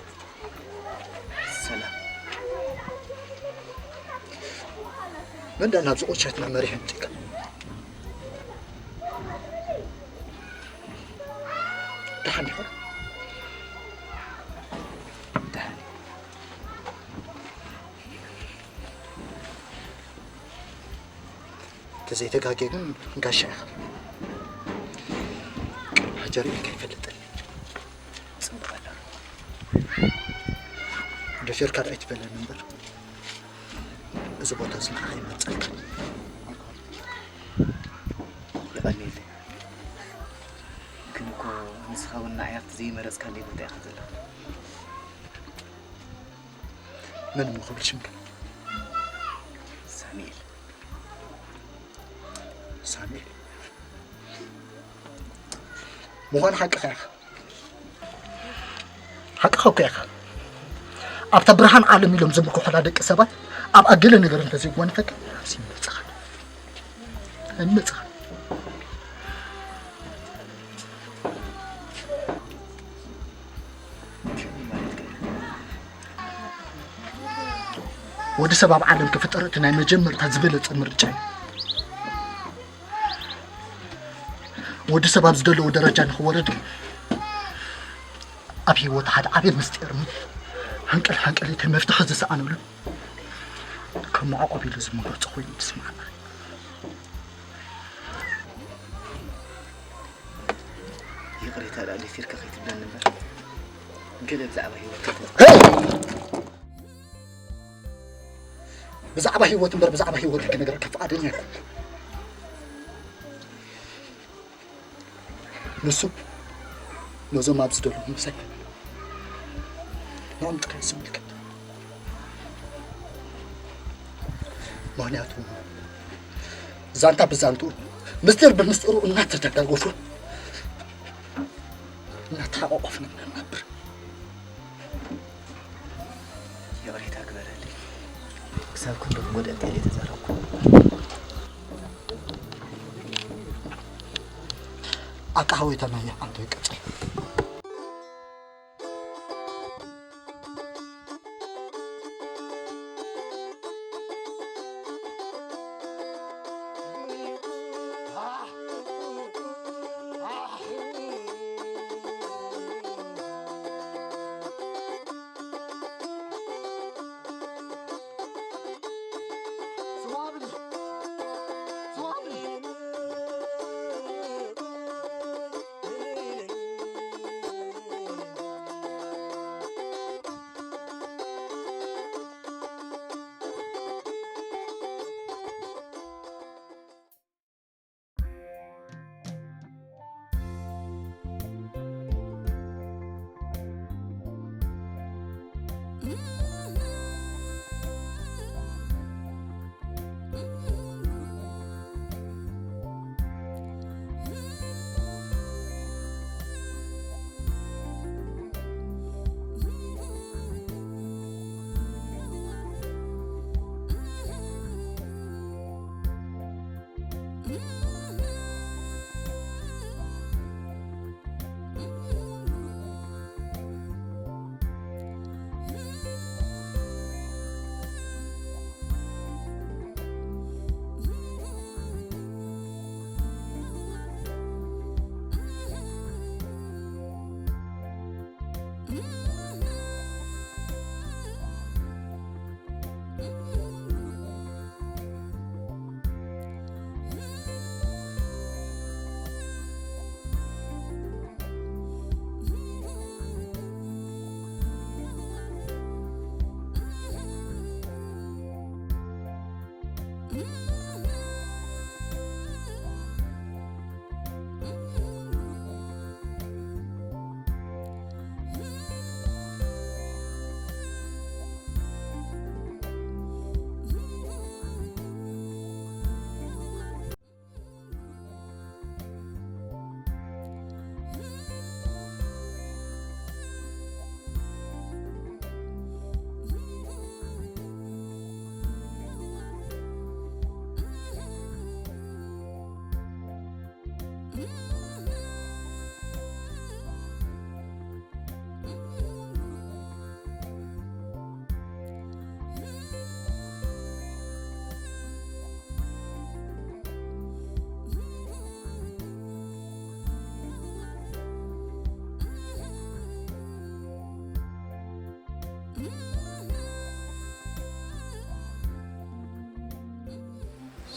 ሰላም። መን ደኣ ናብዚ ቁሸትና መሪሑ ኣምጺእካ? ደሓን ዲኻ? ደሓን። ተዘይተጋግየ ግን ጋሻ ኢኻ። ሕጂ ርኢልካ ኣይፈልጥን። ጽቡቕ ኣሎ። ደፊርካ ርኣይ ትበለኒ እምበር፣ እዚ ቦታ እዚ ንዓኻ ይመርጸልካ። የቐንየለይ። ግን እኮ ንስኻ እውን ንዓይ ኣብቲ ዘይመረጽካለይ ቦታ ኢኻ ዘለኻ። መን እሞ ክብል ሽምካ? ሳሙኤል። ሳሙኤል። ምዃኑ ሓቅኻ ኢኻ። ሓቅኻ እኮ ኢኻ። ኣብታ ብርሃን ዓለም ኢሎም ዝምክሑላ ደቂ ሰባት ኣብኣ ገለ ነገር እንተዘይጓነፈካ፣ ኣብዚ ይመጽኻ። ኣይመጽኻ። ወዲ ሰብ ኣብ ዓለም ክፍጠር እቲ ናይ መጀመርታ ዝበለጸ ምርጫ እዩ። ወዲ ሰብ ኣብ ዝደለዎ ደረጃ ንኽወርድ ግን ኣብ ህይወት ሓደ ዓብዪ ምስጢርን ሃንቀል ሃንቀል እቲ መፍትሒ ዝሰኣነሉ ከም መዕቆቢ ኢሉ ዝመረጾ ኮይኑ ትስማዕና። ይቕሬታ ደኣ ደፊርካ ከይትብለኒ እምበር፣ ገለ ብዛዕባ ህይወትካ ተ- ብዛዕባ ህይወት እምበር ብዛዕባ ህይወት ክነግረካ ፍቓደኛ ኣይኮንኩን። ንሱ ነዞም ኣብዚ ዘለዉ ምሳይ ንኦም ጥራይ ዝምልከት። ምኽንያቱ ዛንታ ብዛንትኡ፣ ምስጢር ብምስጢሩ እናተደጋገፉ እናተሓቋቖፍና ኢና ንነብር። ይቕሬታ ግበረለይ። ክሳብ ክንዶ ክጎድኣካ ኢለ ተዛረብኩ። ኣቃ ሓወይታ ናይ ዓንተ ይቀጽል።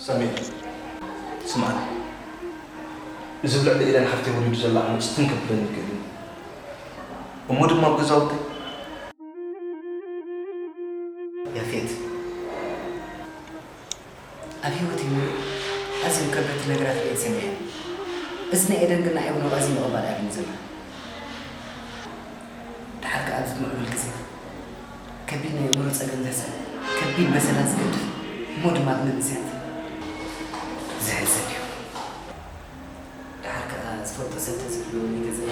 ሳሚ፣ ስምዓኒ። እዚ ኣብ ልዕሊ ኤደን ሓፍተይ ወሪዱ ዘሎ ዓመጽ ትም ከብለኒ ይክእል እዩ። እሞ ድማ ኣብ ገዛውተይ ያፌት፣ ኣብ ህይወተይ ሙሉእ ኣዝዮም ከበድቲ ነገራት ርእየ ሰሚዐ። እዚ ናይ ኤደን ግን ንዓይ እውን ኣዝዩ ምቕባል ኣብዩኒ ዘሎ። ደሓር ከኣ ኣብዚ ምዕቡል ግዜ ከቢድ ናይ ኣእምሮ ጸገም ዘስዕብ፣ ከቢድ በሰላት ዝገድፍ፣ እሞ ድማ ኣብ መንእሰያት ዘሕዝን እዩ። ደሓር ከኣ ዝፈልጦ ሰብ ተዝህልወኒ ገንዘብ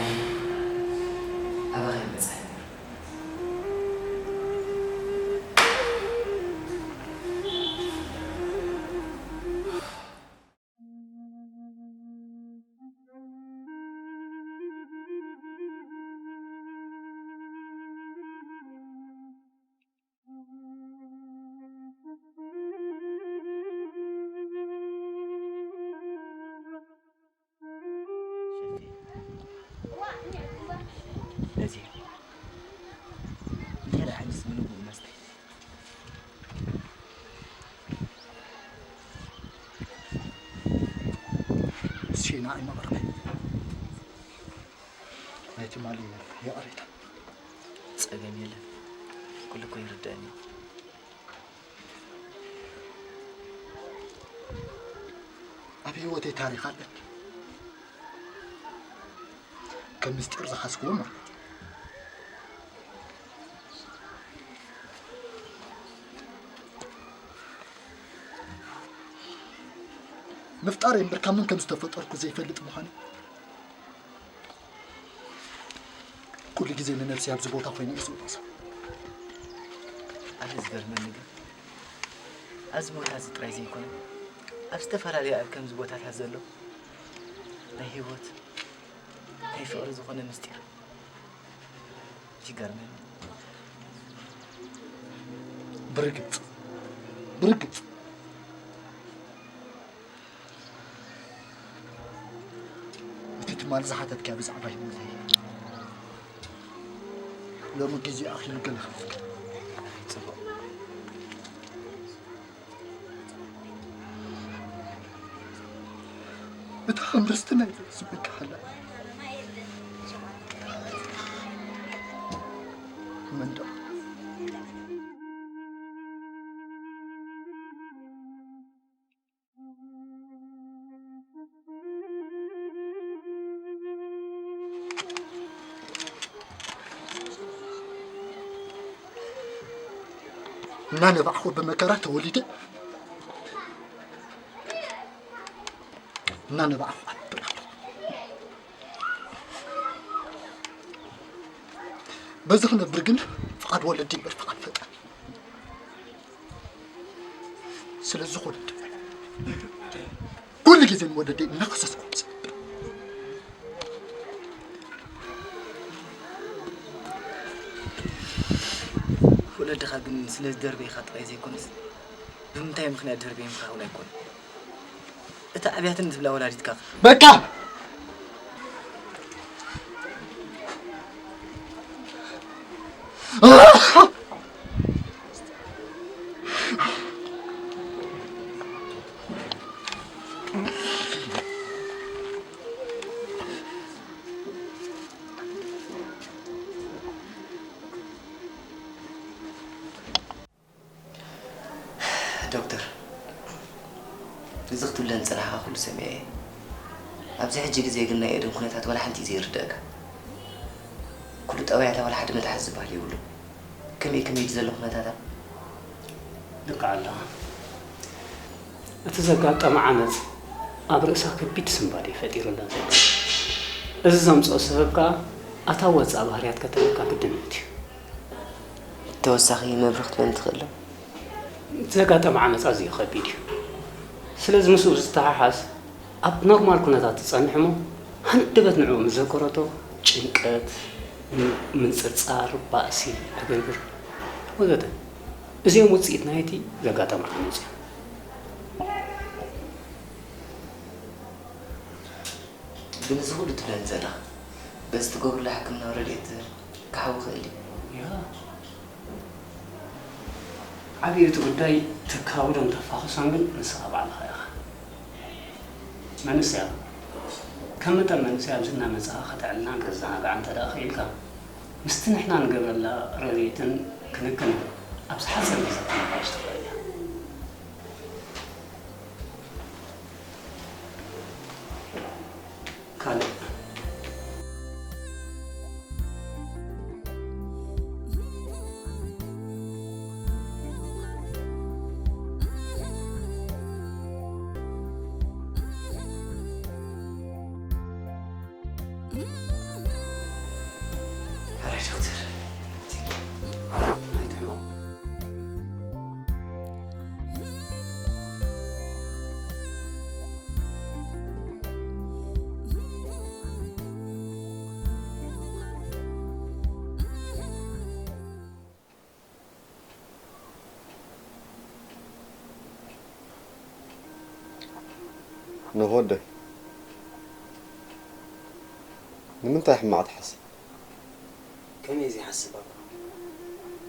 ኣባኻ ይበጽሕ ነይሩ። ሸፌ፣ ነዚ እንጀራ ሓንስ ምንጉ መስተ። እሺ፣ ንዓይ መቕረበይ። ናይ ትማሊ ይቕሬታ። ጸገም የለን። ኩሉ እኮ ይርዳእኒ። ኣብ ህይወተይ ታሪኽ ኣለኒ። ከም ምስጢር ዝሓዝክዎ ማለት እዩ። ምፍጣር እምበር ካብ መን ከም ዝተፈጠርኩ ዘይፈልጥ ምዃኑ ኩሉ ግዜ ንነብሰይ ኣብዚ ቦታ ኮይነ እየ ዝውቐሳ። ኣነ ዝገርመኒ ግን ኣብዚ ቦታ እዚ ጥራይ ዘይኮነ ኣብ ዝተፈላለየ ኣብ ከምዚ ቦታታት ዘሎ ናይ ህይወት ናይ ፍቕሪ ዝኾነ ምስጢር ይገርመኒ። ብርግጽ ብርግጽ እቲ ትማሊ ዝሓተትካዮ ብዛዕባ ህይወተይ ሎሚ ግዜ ኣኺሉ ገለ ክፍቅር። ጽቡቕ። እታ ኣንበስቲ ናይ ስምካ ሓላ መንደቕ። እናነባዕኹ ብመከራ ተወሊደ፣ እናነባዕኹ ዓቢ ኣለኹ። በዚ ክነብር ግን ፍቓድ ወለዲ እምበር ፍቓድ ፈጣሪ። ስለዚ ወለዲ ኩሉ ግዜ ንወለደይ እናኸሰስኩ ዝነብር። ወለድኻ ግን ስለ ዝደርበይኻ ጥራይ ዘይኮነስ፣ ብምንታይ ምኽንያት ደርበዮም ከኣ እውን ኣይኮነን። እታ ኣብያትን ዝብላ ወላዲትካ። በቃ! ዶክተር፣ እዚ ክትብለኒ ዝጸናሕካ ኩሉ ሰሚዐ እየ። ኣብዚ ሕጂ ግዜ ግን ናይ ኤደን ኩነታት ዋላ ሓንቲ እዩ ዘይርደኣካ። ኩሉ ጠባያታ ዋላ ሓደ መትሓዚ ዝበሃል የብሉን። ከመይ ከመይ እዩ ዘሎ ኩነታታ? ልክዕ ኣለኻ። እቲ ዘጋጠመ ዓመጽ ኣብ ርእሳ ከቢድ ስንባደ እዩ ፈጢሩላ ዘሎ። እዚ ዘምጽኦ ሰበብ ከኣ ኣታ ወጻእ ባህርያት ከተርእየካ ግድን ምእንቲ እዩ። ተወሳኺ መብርሂ ክትበኒ ትኽእል ዶ? እቲ ዘጋጠመ ዓመጽ ኣዝዩ ከቢድ እዩ። ስለዚ ምስኡ ብዝተሓሓዝ ኣብ ኖርማል ኩነታት ትጸንሕ እሞ ሃንደበት ንዕኡ ምስ ዘከረቶ ጭንቀት፣ ም-፣ ምንጽርጻር፣ ባእሲ፣ ዕግርግር ወዘተ። እዚኦም ውጽኢት ናይቲ ዘጋጠመ ዓመጽ እዮም። ግን እዚ ኩሉ ትብለኒ ዘለኻ በዚ ትገብርሉ ሕክምናዊ ረድኤት ክሓዊ ይኽእል እዩ? ያ። ዓብዩ እቲ ጉዳይ ትካብዶን ተፋኽሶን ግን ንስኻ ባዕልኻ ኢኻ። መንእሰይ ኣባ፣ ከም መጠን መንእሰይ ኣብዚ እናመጻኻ ከተዕልናን ከተዘናግዓን እንተ ደኣ ክኢልካ፣ ምስቲ ንሕና ንገብረላ ረድኤትን ክንክንን ኣብዚ ሓጺር ግዜ ክትምሓሽ ትኽእል ኢኻ። ካልእ። ሕራይ ዶክተር። ኣይትሕመቕ። ንወደይ፣ ንምንታይ ሕማቕ ትሓስብ? ከመይ ዘይሓስብ ኣባ?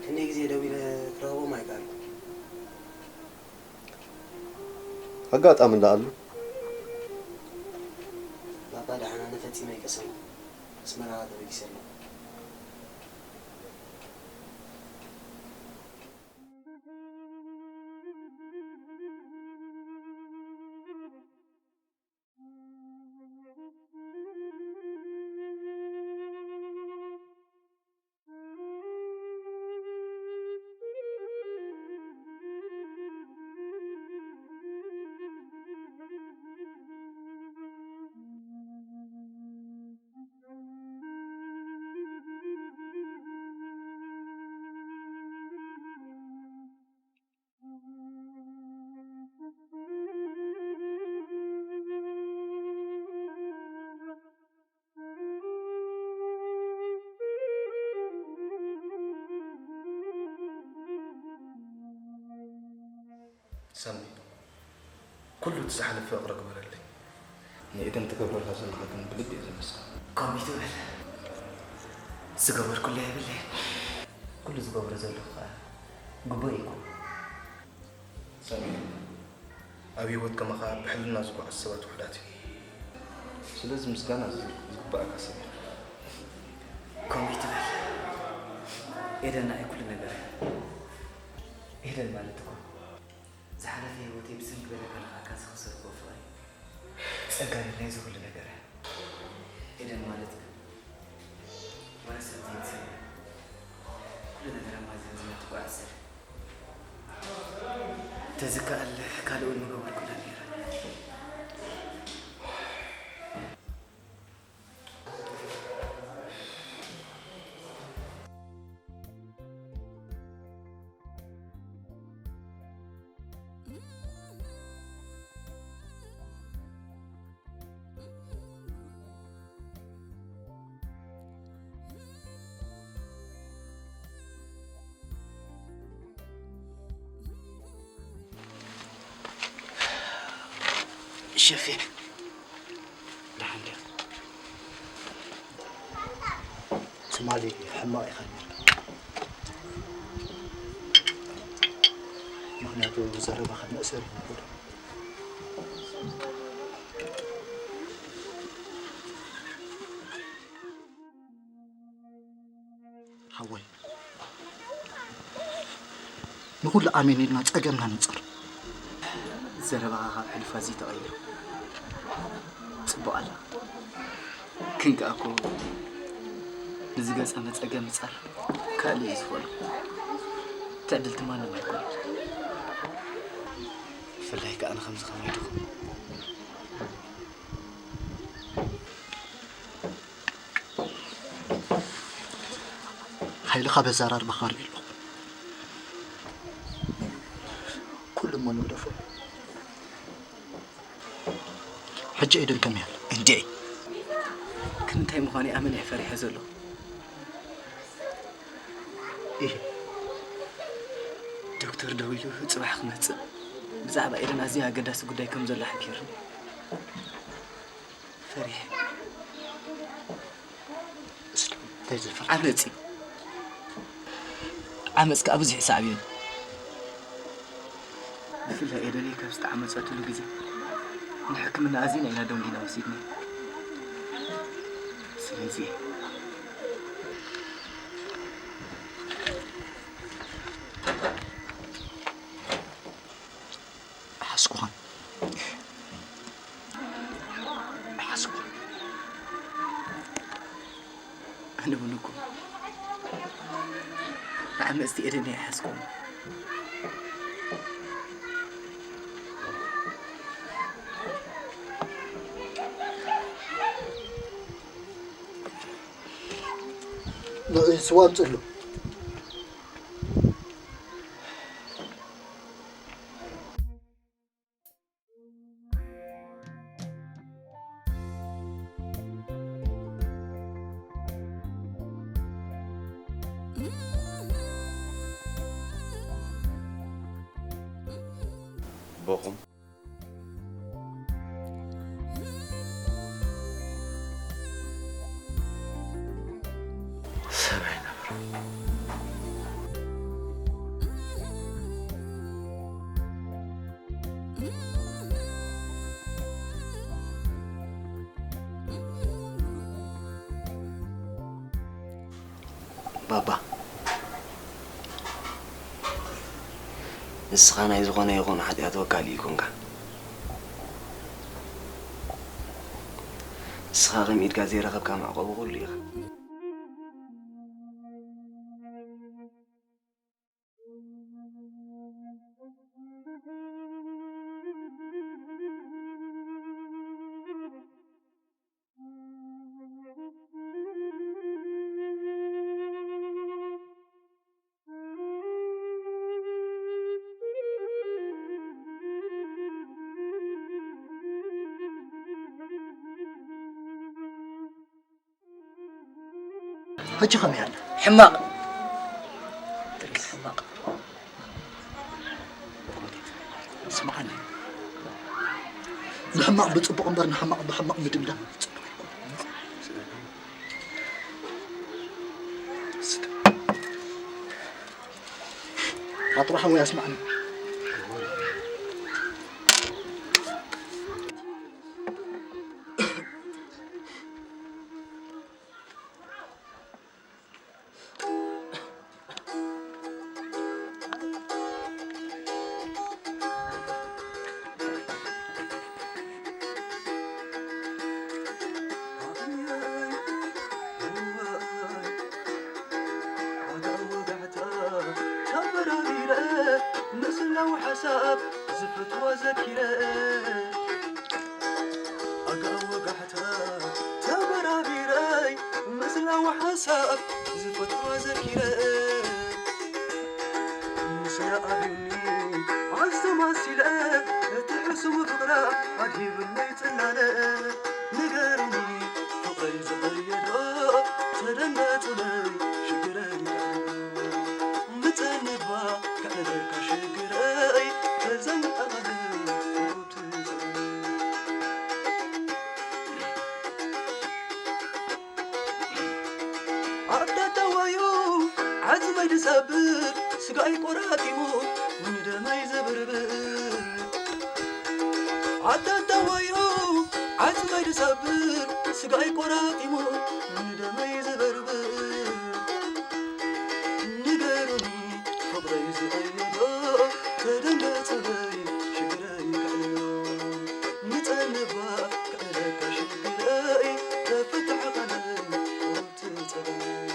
ክንደይ ግዜ ደዊለ ክረኽቦም ኣይከኣልኩን። ኣጋጣሚ እንዳኣሉ። ባባ ደሓን፣ ኣነ ፈጺመ ኣይቀሰንኩን። ኣስመራ ተበጊሰ ኣለኹ። ሳሚ፣ ኩሉ እቲ ዝሓለፈ ይቕረ ግበረለይ። ንኤደን ትገብረላ ዘለኻ ግን ብልቢ እየ ዘመስግን። ከምኡ ትበል። ዝገበርኩላ የብለይን። ኩሉ ዝገብሮ ዘለኹ ከኣ ግቡእ እዩ። ሳሚ፣ ኣብ ህይወት ከማኻ ብሕልና ዝጓዓዙ ሰባት ውሑዳት እዮም። ስለዚ ምስጋና ዝ-፣ ዝግባኣካ ሰብ ኢኻ። ከምኡ ትበል። ኤደን ንዓይ ኩሉ ነገር እያ። ኤደን ማለት እኮ ዝሓለፈ ህይወተይ ብሰንኪ በደል ከለኻካ ዝኸሰርክዎ ፍቕሪ፣ ጸጋ፣ ነዚ ኩሉ ነገር እያ። ኤደን ማለት ግን ዋላ ሰብ ዘይትሰምዕ፣ ኩሉ ነገር ኣማዚና ዝመትኳዕ ሰብ። ተዝከኣል ካልእ እውን ምገበርኩላ ነይረ። ሸፌ፣ ደሓን ድያ? ትማሊ ሕማቕ ኢኻ ነይርካ። ምኽንያቱ ዘረባኻ መእሰሪ ነይሩ። ሓወይ፣ ንኹሉ ኣሜን ኢልና ጸገምና ንጸር። ዘረባኻ ካብ ሕሉፍ ኣዝዩ ተቐይሩ። ጽቡቕ ኣላ። ግን ከኣ እኮ ንዝገጸመ ጸገም ምጻር ካልእ እዩ ዝኾኖ። ትዕድልቲ ማንም ኣይኮነን። ብፍላይ ከኣ ንኸምዚ ከማይ ድኹም። ሓይልኻ በዚ ኣራርባኻ ርእየ ኣለኹ። ኩሉ እሞ ንግደፎ። ሕጂ ኤደን ከመይ ኣላ? እንዴ! ክንታይ ምዃኑ ኣመን እየ ፈሪሐ ዘለኹ። ኢሂ። ዶክተር ደዊሉ ጽባሕ ክመጽእ ብዛዕባ ኤደን ኣዝዩ ኣገዳሲ ጉዳይ ከም ዘሎ ሓቢሩኒ። ፈሪሐ። እስኪ እንታይ ዝፈርሕ? ዓመጽ እዩ። ዓመጽ ከኣ ብዙሕ እዩ ሳዕቤኑ። ብፍላይ ኤደነይ ካብ ዝተዓመጸትሉ ግዜ ንሕክምና ኣዚና ኢና ደንጒና ወሲድና። ስለዚ ሓስኩኻን። ሓስኩኻን። ኣነ እውን እኮ ንዓመጽቲ ኤደን ኣይሓስኩን። ንዑ ስዋ ኣምጽሉ። በኹም። ሰብ ኣይነብር። ባባ፣ ንስኻ ናይ ዝኾነ ይኹን ሓጢኣት ወካሊ ኣይኮንካ። ንስኻ ከም ኢድካ ዘይረኸብካ መዕቆቢ ኩሉ ኢኻ። ሕጂ ከመይ ኣላ? ሕማቕ። ሕማቕ። ስምዓኒ። ንሕማቕ ብጽቡቕ እምበር ንሕማቕ ብሕማቕ ምድምዳም ጽቡቕ ኣይኮነን። ኣጥራሓ ወይ ኣስምዓኒ። ኣጋ ወጋሕታ ተበራቢረይ ምስላ ወሓሳብ ዝፈትዋ ዘኪረ ምስላ ኣብዩኒ ኣስተማሲለ እቲ ሕሱም ፍቕራ ኣድሂብለይ ጽላለ ንገርኒ ፍቕረይ ዝቐየዶ ተደንገጹለይ ሽግረይ ምጸንባ ከዕለለካ ሽግረይ ተዘንቀቐለይ ኣዳዳዋዩ ዓጽመይ ዝሰብር ስጋይ ቆራጢሙ ንደመይ ዝብርብር ኣዳዳዋዩ ዓጽመይ ዝሰብር ስጋይ ቆራጢሙ ንደመይ ዝበርብር ንገሩኒ ፍቕረይ ዝቐየዶ ተደንገጽበይ ሽግረይ ከዕልሎ ምጸንባ ከዕለካ ሽግረይ ተፈታሕኸለይ ቁሩብ ትጸበይ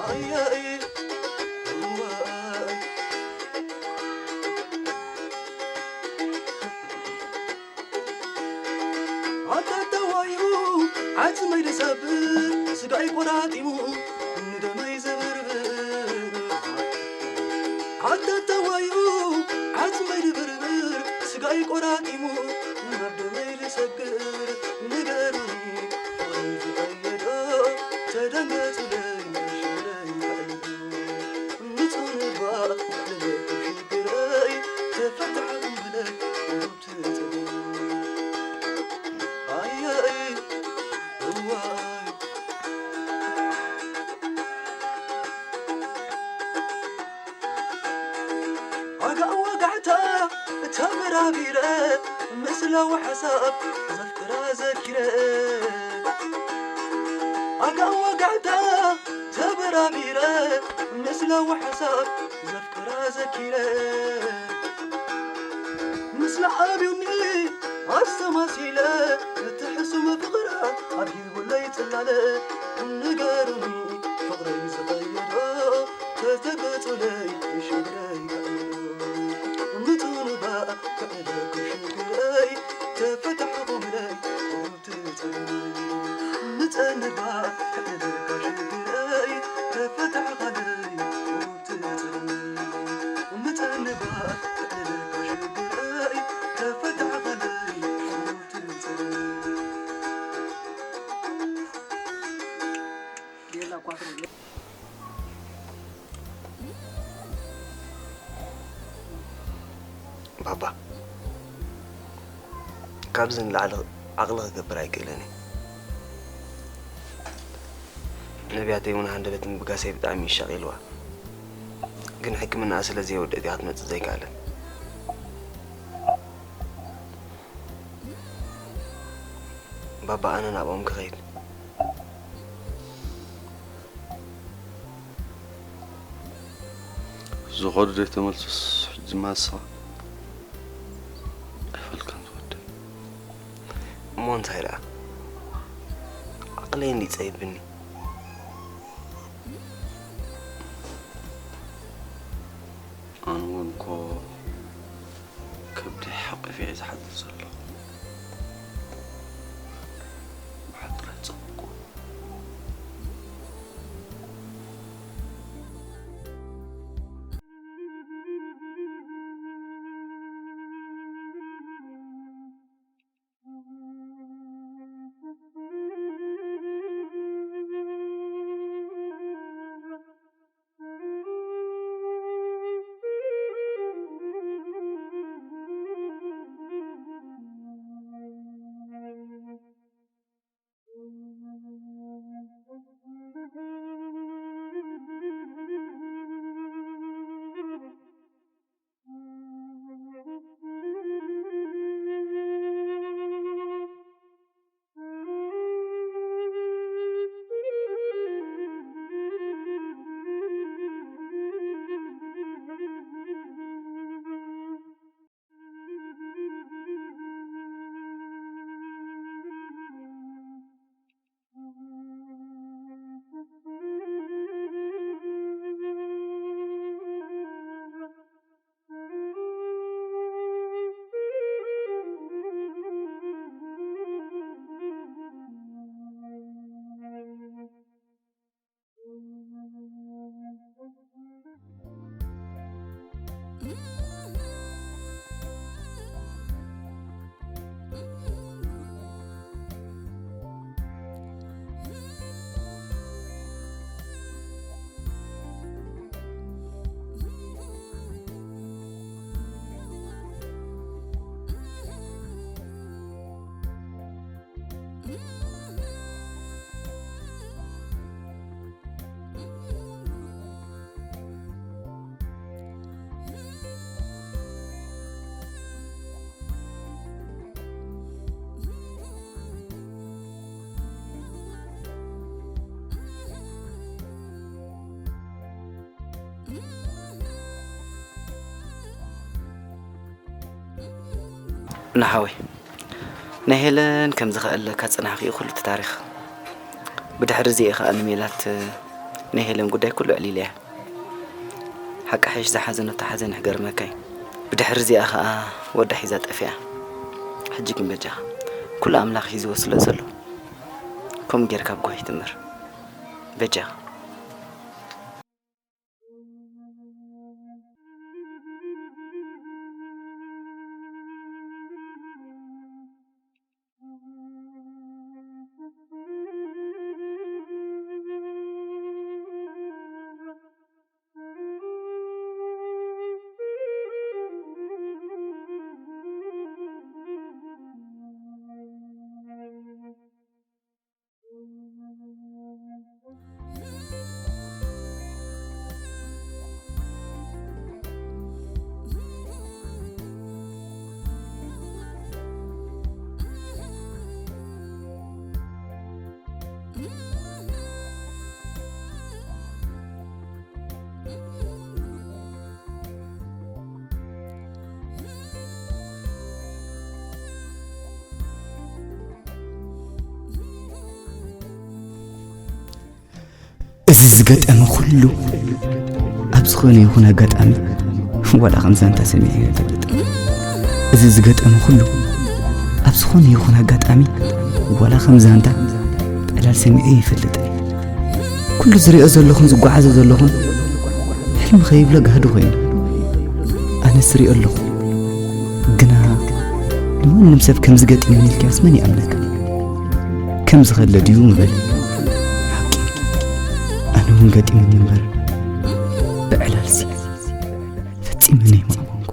ኣያይ እዋይ ኣተተዋዩ ዓጽመይ ዝሰብር ስጋይ ቆራጢሙ ንደመይ ዝብርብር ኣተተዋዩ ዓጽመይ ዝብርብር ስጋይ ቆራጢሙ ናብ ደመይ ዝሰግር ንገሩኒ ፍቕሪ ዝቐየዶ ተደንገጹለይ ሽግረይ ተቐይዱ ምጹንባ ልበኩ ሽግረይ ተፈታሕኩም ብለይ ኣያይ እዋይ ኣጋ ወጋሕ ተበራቢረ ምስላ ወሓሳብ ዘፍቅራ ዘኪረ ኣጋ ወጋዕታ ተበራቢረ ምስላ ወሓሳብ ዘፍቅራ ዘኪረ ምስላ ኣብዩኒ ኣስተማሲለ እቲ ሕሱም ፍቕራ ኣብ ሂቡለይ ጽላለ ንገሩኒ ፍቕረይ ዝቐየዶ ተተገጹለይ ሽግረይ ምጽንባ ክዕለኩ ሽግረይ ተፈታሕኹምለይ ቁሩብ ትጸልኒ ምጸንባ ክዕለኩ ሽግረይ ተፈታሕኻለይ ቁሩብ ትጸልኒ ምጸንባ ክዕለኩ ሽግረይ ተፈታሕኻለይ ቁሩብ ትጸልኒ ባባ፣ ካብዚ ንላዕሊ ዓቕሊ ክገብር ኣይክእልን እየ። ነቢያተይ እውን ሃንደበት ምብጋሰይ ብጣዕሚ እዩ ሻቒልዋ። ግን ሕክምናኣ ስለ ዘየወደት እያ ክትመጽእ ዘይከኣለት። ባባ፣ ኣነ ናብኦም ክኸይድ። ዝኸዱ ዶ ይተመልሱስ ሕጂ ማሳ ኣይፈልካን ዝወደ እሞ እንታይ ደኣ ዓቕለይ እንዲጸይብኒ ኣነ እውን እኮ ከብዲ ሓቂፈ እየ ዝሓድር ዘለኹ ብሓቂ ኣይጸበቅኩ ንሓወይ ናይ ሄለን ከም ዝኸኣለካ ጽናሕኪ እዩ ኩሉ እቲ ታሪኽ። ብድሕሪ እዚ እየ ከኣ ንሜላት ናይ ሄለን ጉዳይ ኩሉ ኣዕሊለያ። ሓቂ ሓይሽ ዝሓዘነቶ ሓዘን ይሕገርመካ እዩ። ብድሕሪ እዚኣ ከኣ ወዳ ሒዛ ጠፊኣ። ሕጂ ግን በጃኻ ኩሉ ኣምላኽ ሒዝዎ ስለ ዘሎ ከምኡ ጌርካ ብጓሂ ትምር በጃኻ። እዚ ዝገጠመ ኩሉ ኣብ ዝኾነ ይኹን ኣጋጣሚ ዋላ ከም ዛንታ ሰሚዐ ይፈልጥ። እዚ ዝገጠመ ኩሉ ኣብ ዝኾነ ይኹን ኣጋጣሚ ዋላ ከም ዛንታ ዕላል ሰሚዐ ይፈልጥ። ኩሉ ዝሪኦ ዘለኹን ዝጓዓዞ ዘለኹን ሕልሚ ከይብሎ ጋህዲ ኮይኑ ኣነ ስሪኦ ኣለኹ። ግና ንማንም ሰብ ከም ዝገጥመኒ ኢልካስ መን ይኣምነካ? ከም ዝኸለ ድዩ ምበል። ሓቂ ኣነ እውን ገጢሙኒ እምበር ብዕላልሲ ፈጺመ ናይ ምኣመንኩ።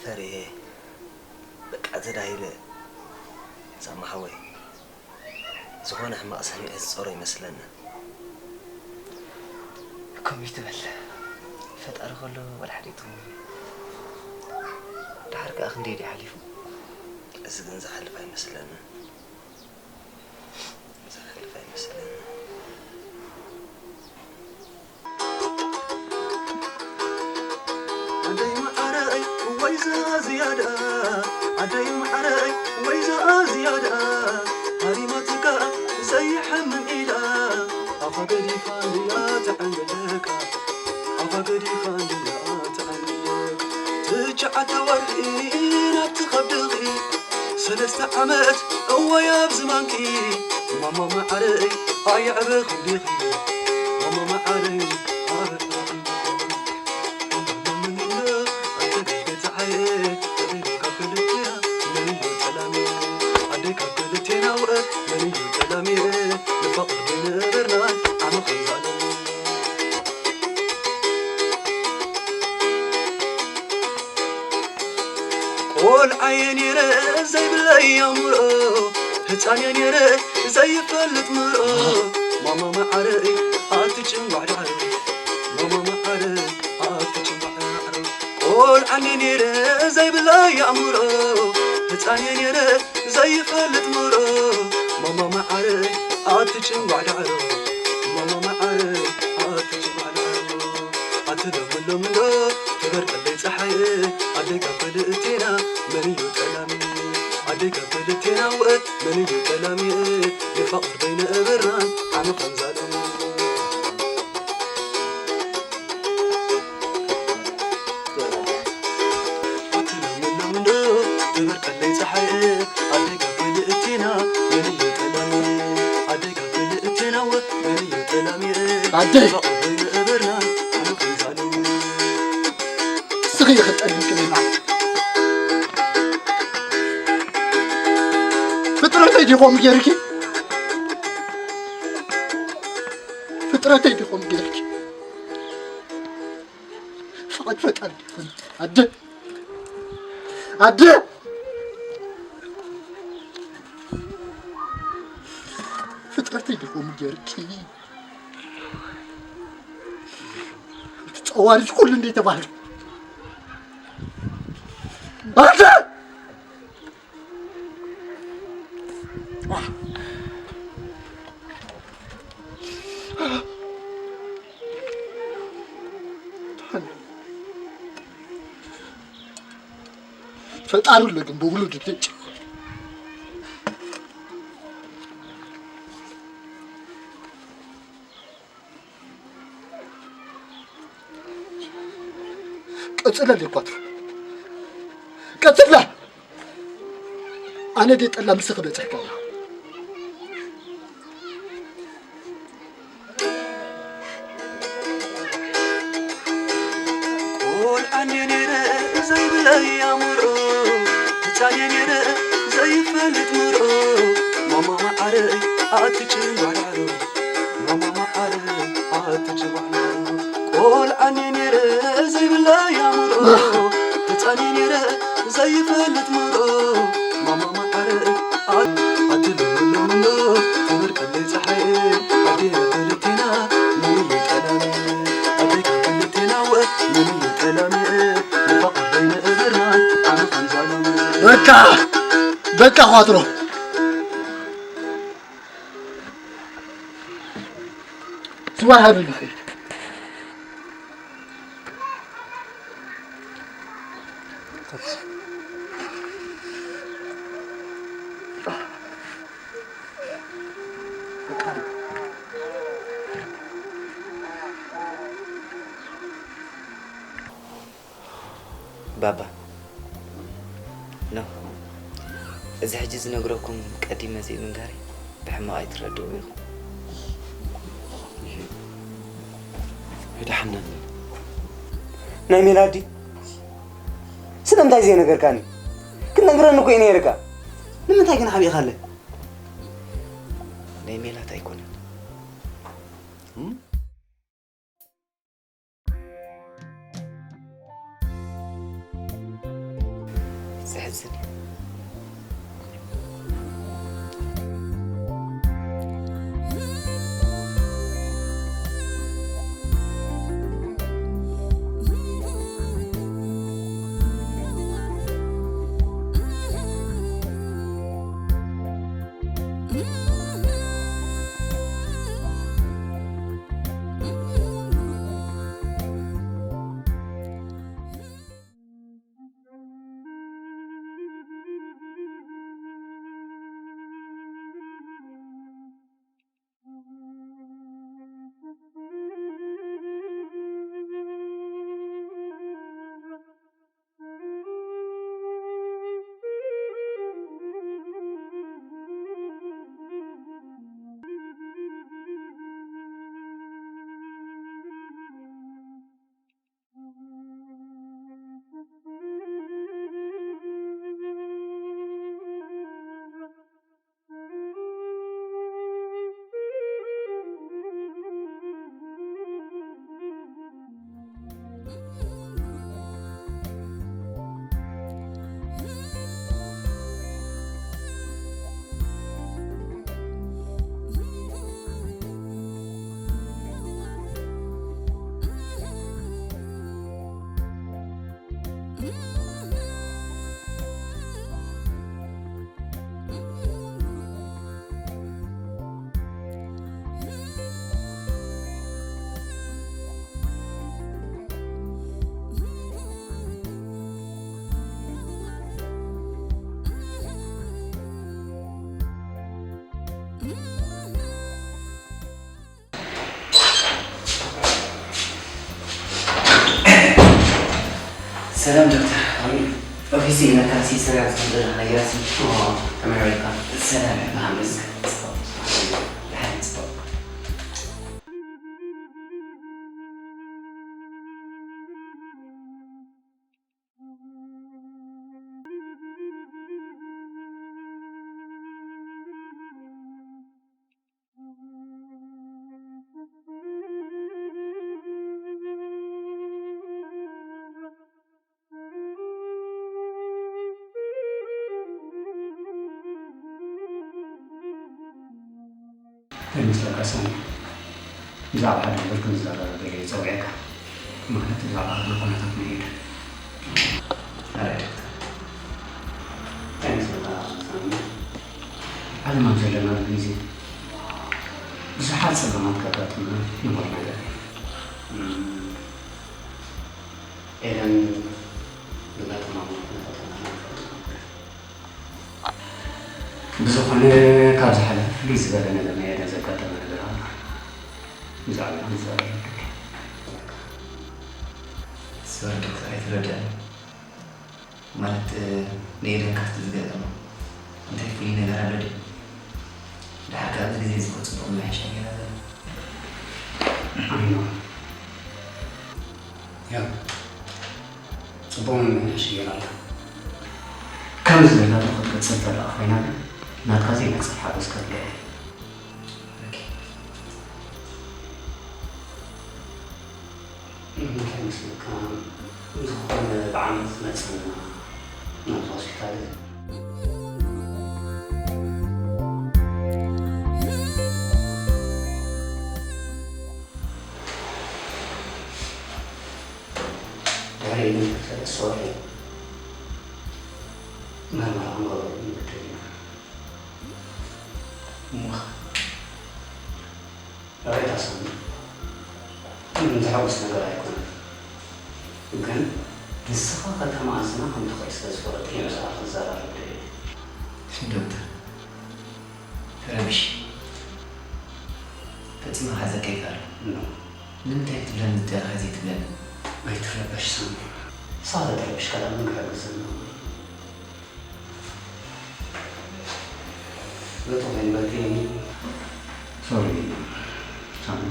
ፈሪሄ በቃ ተዳሂለ። ሳማ ሓወይ ዝኾነ ሕማቕ ሰሚዐ ዝጸሮ ይመስለኒ። ከምኡ ትበል። ፈጣሪ ከሎ ወላ ሓደ ይትሙ። ድሓር ከኣ ክንደይ ድዩ ሓሊፉ? እዚ ግን ዝሓልፍ ኣይመስለኒ። ዝሓልፍ ኣይመስለኒ። ኣደይ መዓረይ ወይ ዝያዳ፣ ኣደይ መዓረይ ወይ ዝያዳ፣ ሃሪማትካ ዘይሕምም ኢላ፣ ኣፋ ገዲፋ እንድያ ትዕንግለካ፣ ኣፋ ገዲፋ እንድያ ትዕንግለካ። ትሽዓተ ወርሒ ናብቲ ከብድኺ፣ ሰለስተ ዓመት እዋይ ኣብ ዝማንኪ፣ ማማ መዓረይ ኣየዕበኽን ዲኺ? ማማ መዓረይ ኣበጣ ቆልዓየ ነይረ ዘይብለይ ኣእምሮ፣ ህፃንየ ነይረ ዘይፈልጥ ምርኦ። ማማ መዓረይ ኣቲ ጭንጓዕ ዳዕሮ፣ ማማ መዓረይ ኣቲ ጭንጓዕ ዳዕሮ። ቆልዓኒ ነይረ ዘይብለይ ኣእምሮ፣ ህፃንየ ነይረ ዘይፈልጥ ምርኦ። ማማ መዓረይ ኣቲ ጭንጓዕ ዳዕሮ፣ ማማ መዓረይ ኣቲ ጭንጓዕ ዳዕሮ። ኣቲ ሎሚ ሎሚ እንዶ ትበርቀለይ ፀሓይ፣ ኣደይ ካብ ክልቴና መን እዩ ጠላሚ? ኣደይ ካብ ክልቴና ውእት መን እዩ ጠላሚ? ንፋቕር በይነእብራን ዓሚ ከም ዛሎሚ። ኣቲ ሎሚ ሎሚ እንዶ ትበርቀለይ ፀሓይ፣ ኣደይ ካብ ክልቴና መን እዩ ጠላሚ? ኣደይ ካብ ክልቴና ውእት መን እዩ ጠላሚ? ኣደይ! ንፋቕር በይነእብራን ዓሚ ከም ዛሎሚ። ንስኺ ኢኺ ጠሊምክኒ ንዓይ። ፍጥረተይ ዲኹም ጌርኪ? ፍጥረተይ ዲኹም ጌርኪ? ፍቓድ ፈጣሪ ዲኹም? ኣደ! ኣደ! ፍጥረተይ ዲኹም ጌርኪ? ጸዋርጅ ኩሉ እንደ ተባህለ። ኣንተ! ፈጣሪ ኣሎ ግን ብውሉድ ደጭ። ቀጽለ ለኳትሮ። ቀጽለ! ኣነ ደይ ጠላ ምስኽ በጽሕካ። ቆልዓን ነይረ ዘይብለይ ኣምሮ፣ ህፃን ነይረ ኣነ ነይረ ዘይፈልጥ ምሮ ማማ መዓረ ኣትልምሎ ምኖ ትብል ቀለይ ፀሓይ ኣዴና ክልቴና ምንየ ጠላሚ ኣዴካ ክልቴና ወ ምንየ ጠላሚ ንፋቕ በይነ እግርና ዓሚ ከምዛሎም በቃ በቃ ኳትሮ ስዋ ሃብልኺ ባባ ኖ፣ እዚ ሕጂ ዝነግረኩም ቀዲመ ዘይምንጋረይ ብሕማቕ ኣይትረድእዎ ኢኹም። ኣይደሓናን። ናይ ሜላዲ ስለምንታይ ዘይነገርካኒ? ክትነግረኒ እኮ እዩ ነይርካ። ንምንታይ ግን ሓቢእካለ? ናይ ሜላት ኣይኮነን። ዘሕዝን እዩ። ሰላም ዶክተር፣ ኦፊስ ኢለካ ሲስተር ዝብል ነይራሲ። ተመሪቃ። ሰላም፣ ብሓመስ። ደሓን፣ ጽቡቕ። እንታይ ይመስለካ ሳሚ? ብዛዕባ ሓደ ነገር ክንዘራረብ ኢለ እየ ጸዊዐካ። ማለት ብዛዕባ ሃገር ኩነታት ንሄድ። ኣረ ዶክተር፣ እንታይ ይመስለካ ሳሚ? ዓለም ኣብ ዘለናሉ ግዜ ብዙሓት ጸገማት ከጋጥሙና ንቡር ነገር እዩ። እም፣ ኤደን ዝጋጠማ ኩነታት ኢና ንፈልጥ። ብዝኾነ፣ ካብ ዝሓለፈ ፍልይ ዝበለ ነገር ናይ ኤደን ዘጋጠመ ነገር ኣሎ። ብዛዕባ ንዛረብ። ሶሪ ዶክተር፣ ኣይተረድኣን። ማለት፣ እ፣ ንኤደን ካብቲ ዝገጠማ እንታይ ፍሉይ ነገር ኣሎ ድዩ? ደሓር ከኣ ኣብዚ ግዜ እዚ እኮ ጽቡቕ መመያየሺ ገይራ ዘላ። ኣይ ኖ። ያ፣ ጽቡቕ መመያየሺ ገይራ ኣላ። ከምዚ ዘላቶ ክትቅጽል ተደኣ ኮይና ግን፣ ናትካ ዘይነጽር ሓጎስ ከድልያ እዩ። ኦኬ። እንታይ ምስ ዝኾነ ብዓመት ዝመጽና ናብዚ ሆስፒታል። ድሕሪ ሰለስተ ወርሒ መርመራ ክንገብረሉ ንግደድ ኢና። እሞ ኸ? ራይት ኣሳሚ፣ ምንም ዘሐጉስ ነገር ኣይኮነን። ግን ንስኻ ከተማ ኣዝና ከም ትኽእል ስለ ዝፈለጥኩ እየ ምስኣ ክዘራረብ ደልየ። ስም ዶክተር፣ ተረቢሽ። ፈጺመ ክሕዘካ ይከኣል። ኖ። ንምንታይ ክትብለኒ ዝደለኻ ዘይትብለኒ? ኣይትረበሽ ሳሚ። ንስኻ ተተረቢሽካ ደኣ መን ክሕግዘና? በቲ ኮይን በቲ ሶሪ ሳሚ።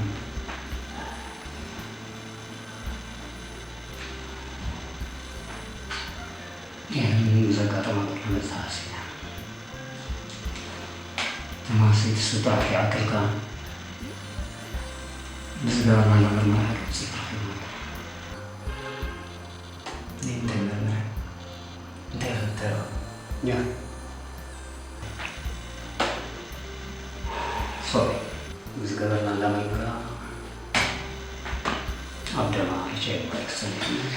ይህን ዘጋጠመ ኩሉ መዘኻሲና ተማሲ ትስጣ ይኣክልካ ብዝገበርና መርመራ ሓቂ ውፅኢት ረኺብና። ዘይምንታይ መርመራ? እንታይ ክፍተረው? ያ። ሶሪ። ብዝገበርና እንዳመርመራ ኣብ ደማ ኤች ኣይ ቪ ቫይረስ ጸኒሕና ኢና።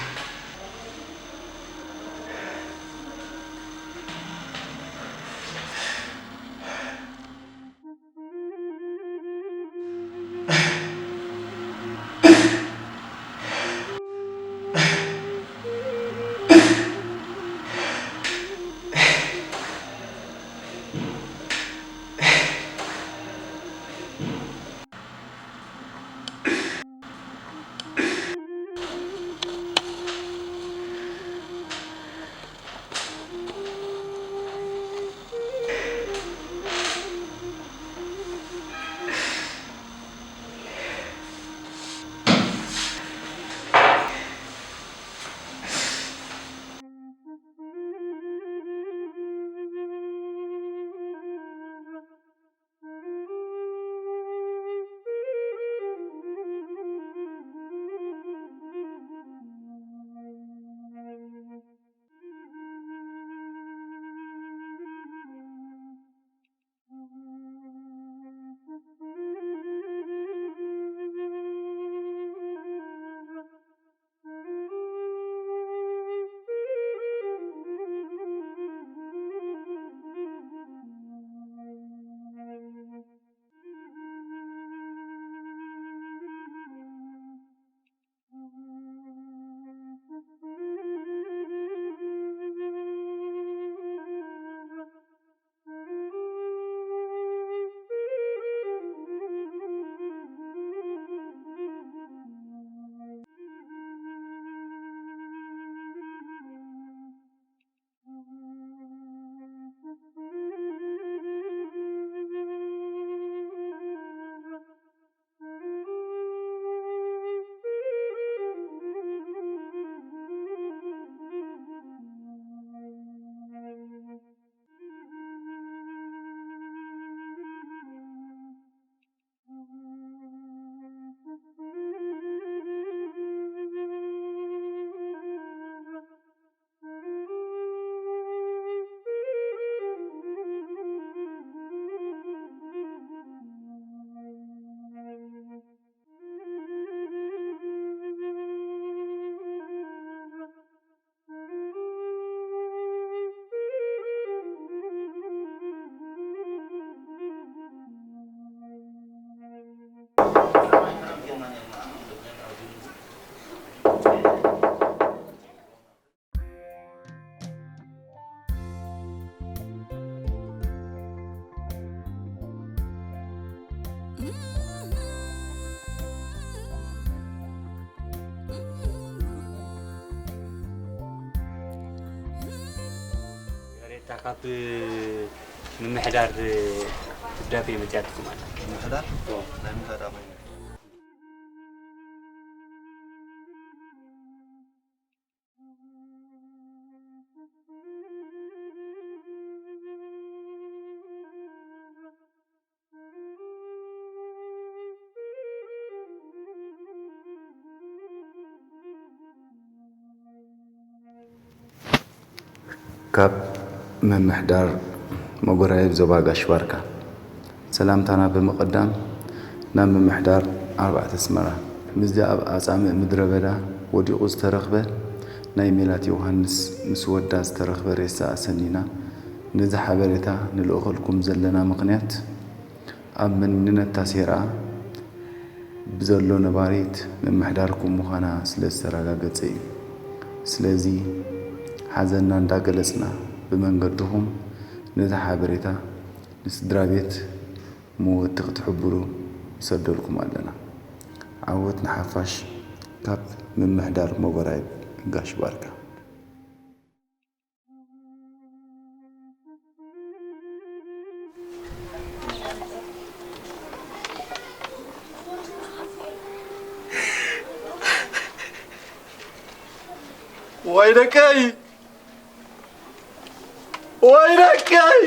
ያሬታ ካብ ምምሕዳር ህዳሴ መፅያትኩም ኣላ። ምምሕዳር? ኦ። ናይ ምምሕዳር ናይ ካብ ምምሕዳር መጎራየብ ዞባ ጋሽ ባርካ ሰላምታና ብምቕዳም፣ ናብ ምምሕዳር ኣርባዕተ ኣስመራ፣ ምስዚ ኣብ ኣጻምእ ምድረ በዳ ወዲቑ ዝተረኽበ ናይ ሜላት ዮሃንስ ምስ ወዳ ዝተረኽበ ሬሳ ኣሰኒና፣ ነዚ ሓበሬታ ንልእኸልኩም ዘለና ምኽንያት፣ ኣብ መንነታ ሴራ ብዘሎ ነባሪት ምምሕዳርኩም ምዃና ስለ ዝተረጋገጸ እዩ። ስለዚ፣ ሓዘንና እንዳገለጽና፣ ብመንገድኹም ነዚ ሓበሬታ ንስድራ ቤት መወቲ ክትሕብሩ ንሰደልኩም ኣለና። ዓወት ንሓፋሽ። ካብ ምምሕዳር መጎራይብ ጋሽ ባርካ። ወይ ደቀይ! ወይ ደቀይ!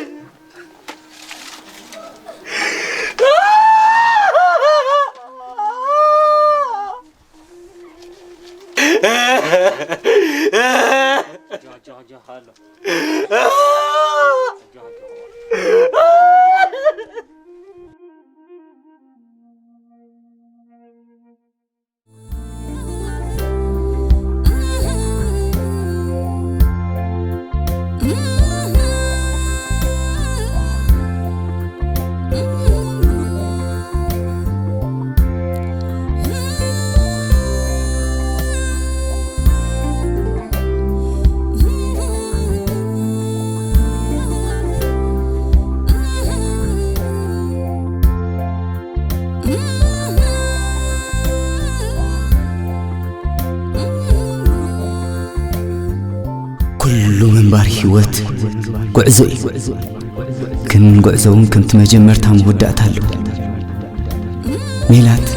ኩሉ ምንባር ህይወት ጉዕዞ እዩ። ግን ጉዕዞ እውን ከምቲ መጀመርታ መወዳእታ ኣለዎ። ሜላት፣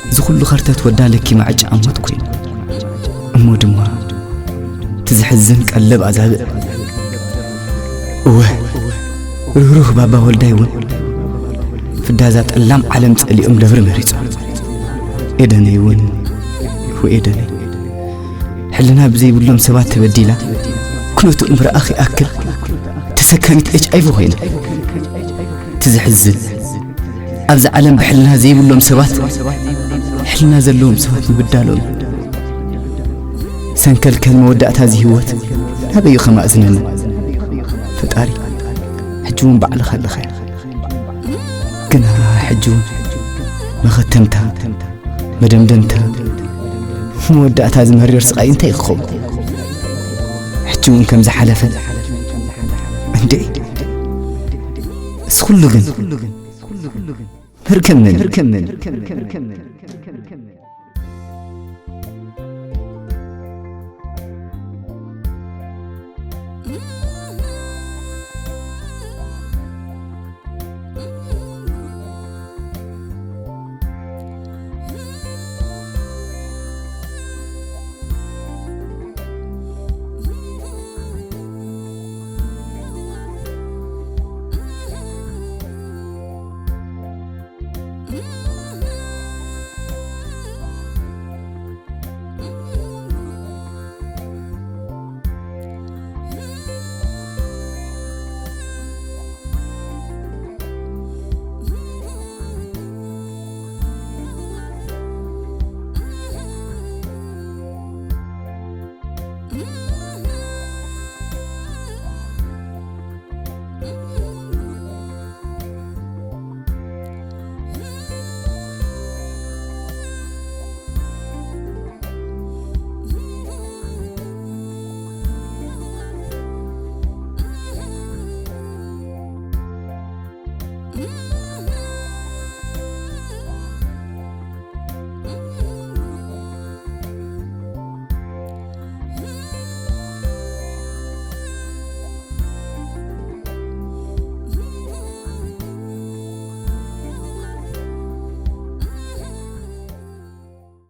እዚ ኩሉ ከርተት ወዳ ለኪማ ዕጫ ሞት ኮይኑ። እሞ ድማ እቲ ዘሕዝን ቀለብ ኣዛብእ። እወ፣ ርህሩህ ባባ ወልዳይ እውን ፍዳዛ ጠላም ዓለም ጸሊኦም ደብሪ መሪጹ። ኤደነይ እውን፣ ወኤደነይ፣ ሕልና ብዘይብሎም ሰባት ተበዲላ፣ ኩነቱ ምርኣኽ ይኣክል ተሰካሚት ኤች ኣይ ቪ ኮይና። እቲ ዘሕዝን፣ ኣብዚ ዓለም ብሕልና ዘይብሎም ሰባት ሕልና ዘለዎም ሰባት ምብዳሎም። ሰንከልከል መወዳእታ እዚ ህይወት ናበይ እዩ ከማእዝነና? ፈጣሪ፣ ሕጂ እውን ባዕልኻ ኣለኻ። ግና ሕጂ እውን መኸተምታ፣ መደምደምታ፣ መወዳእታ እዚ መሪር ስቓይ እንታይ ክኸውን? ሕጂ እውን ከም ዝሓለፈ እንድዒ። እዚ ኩሉ ግን መርገም መን እዩ?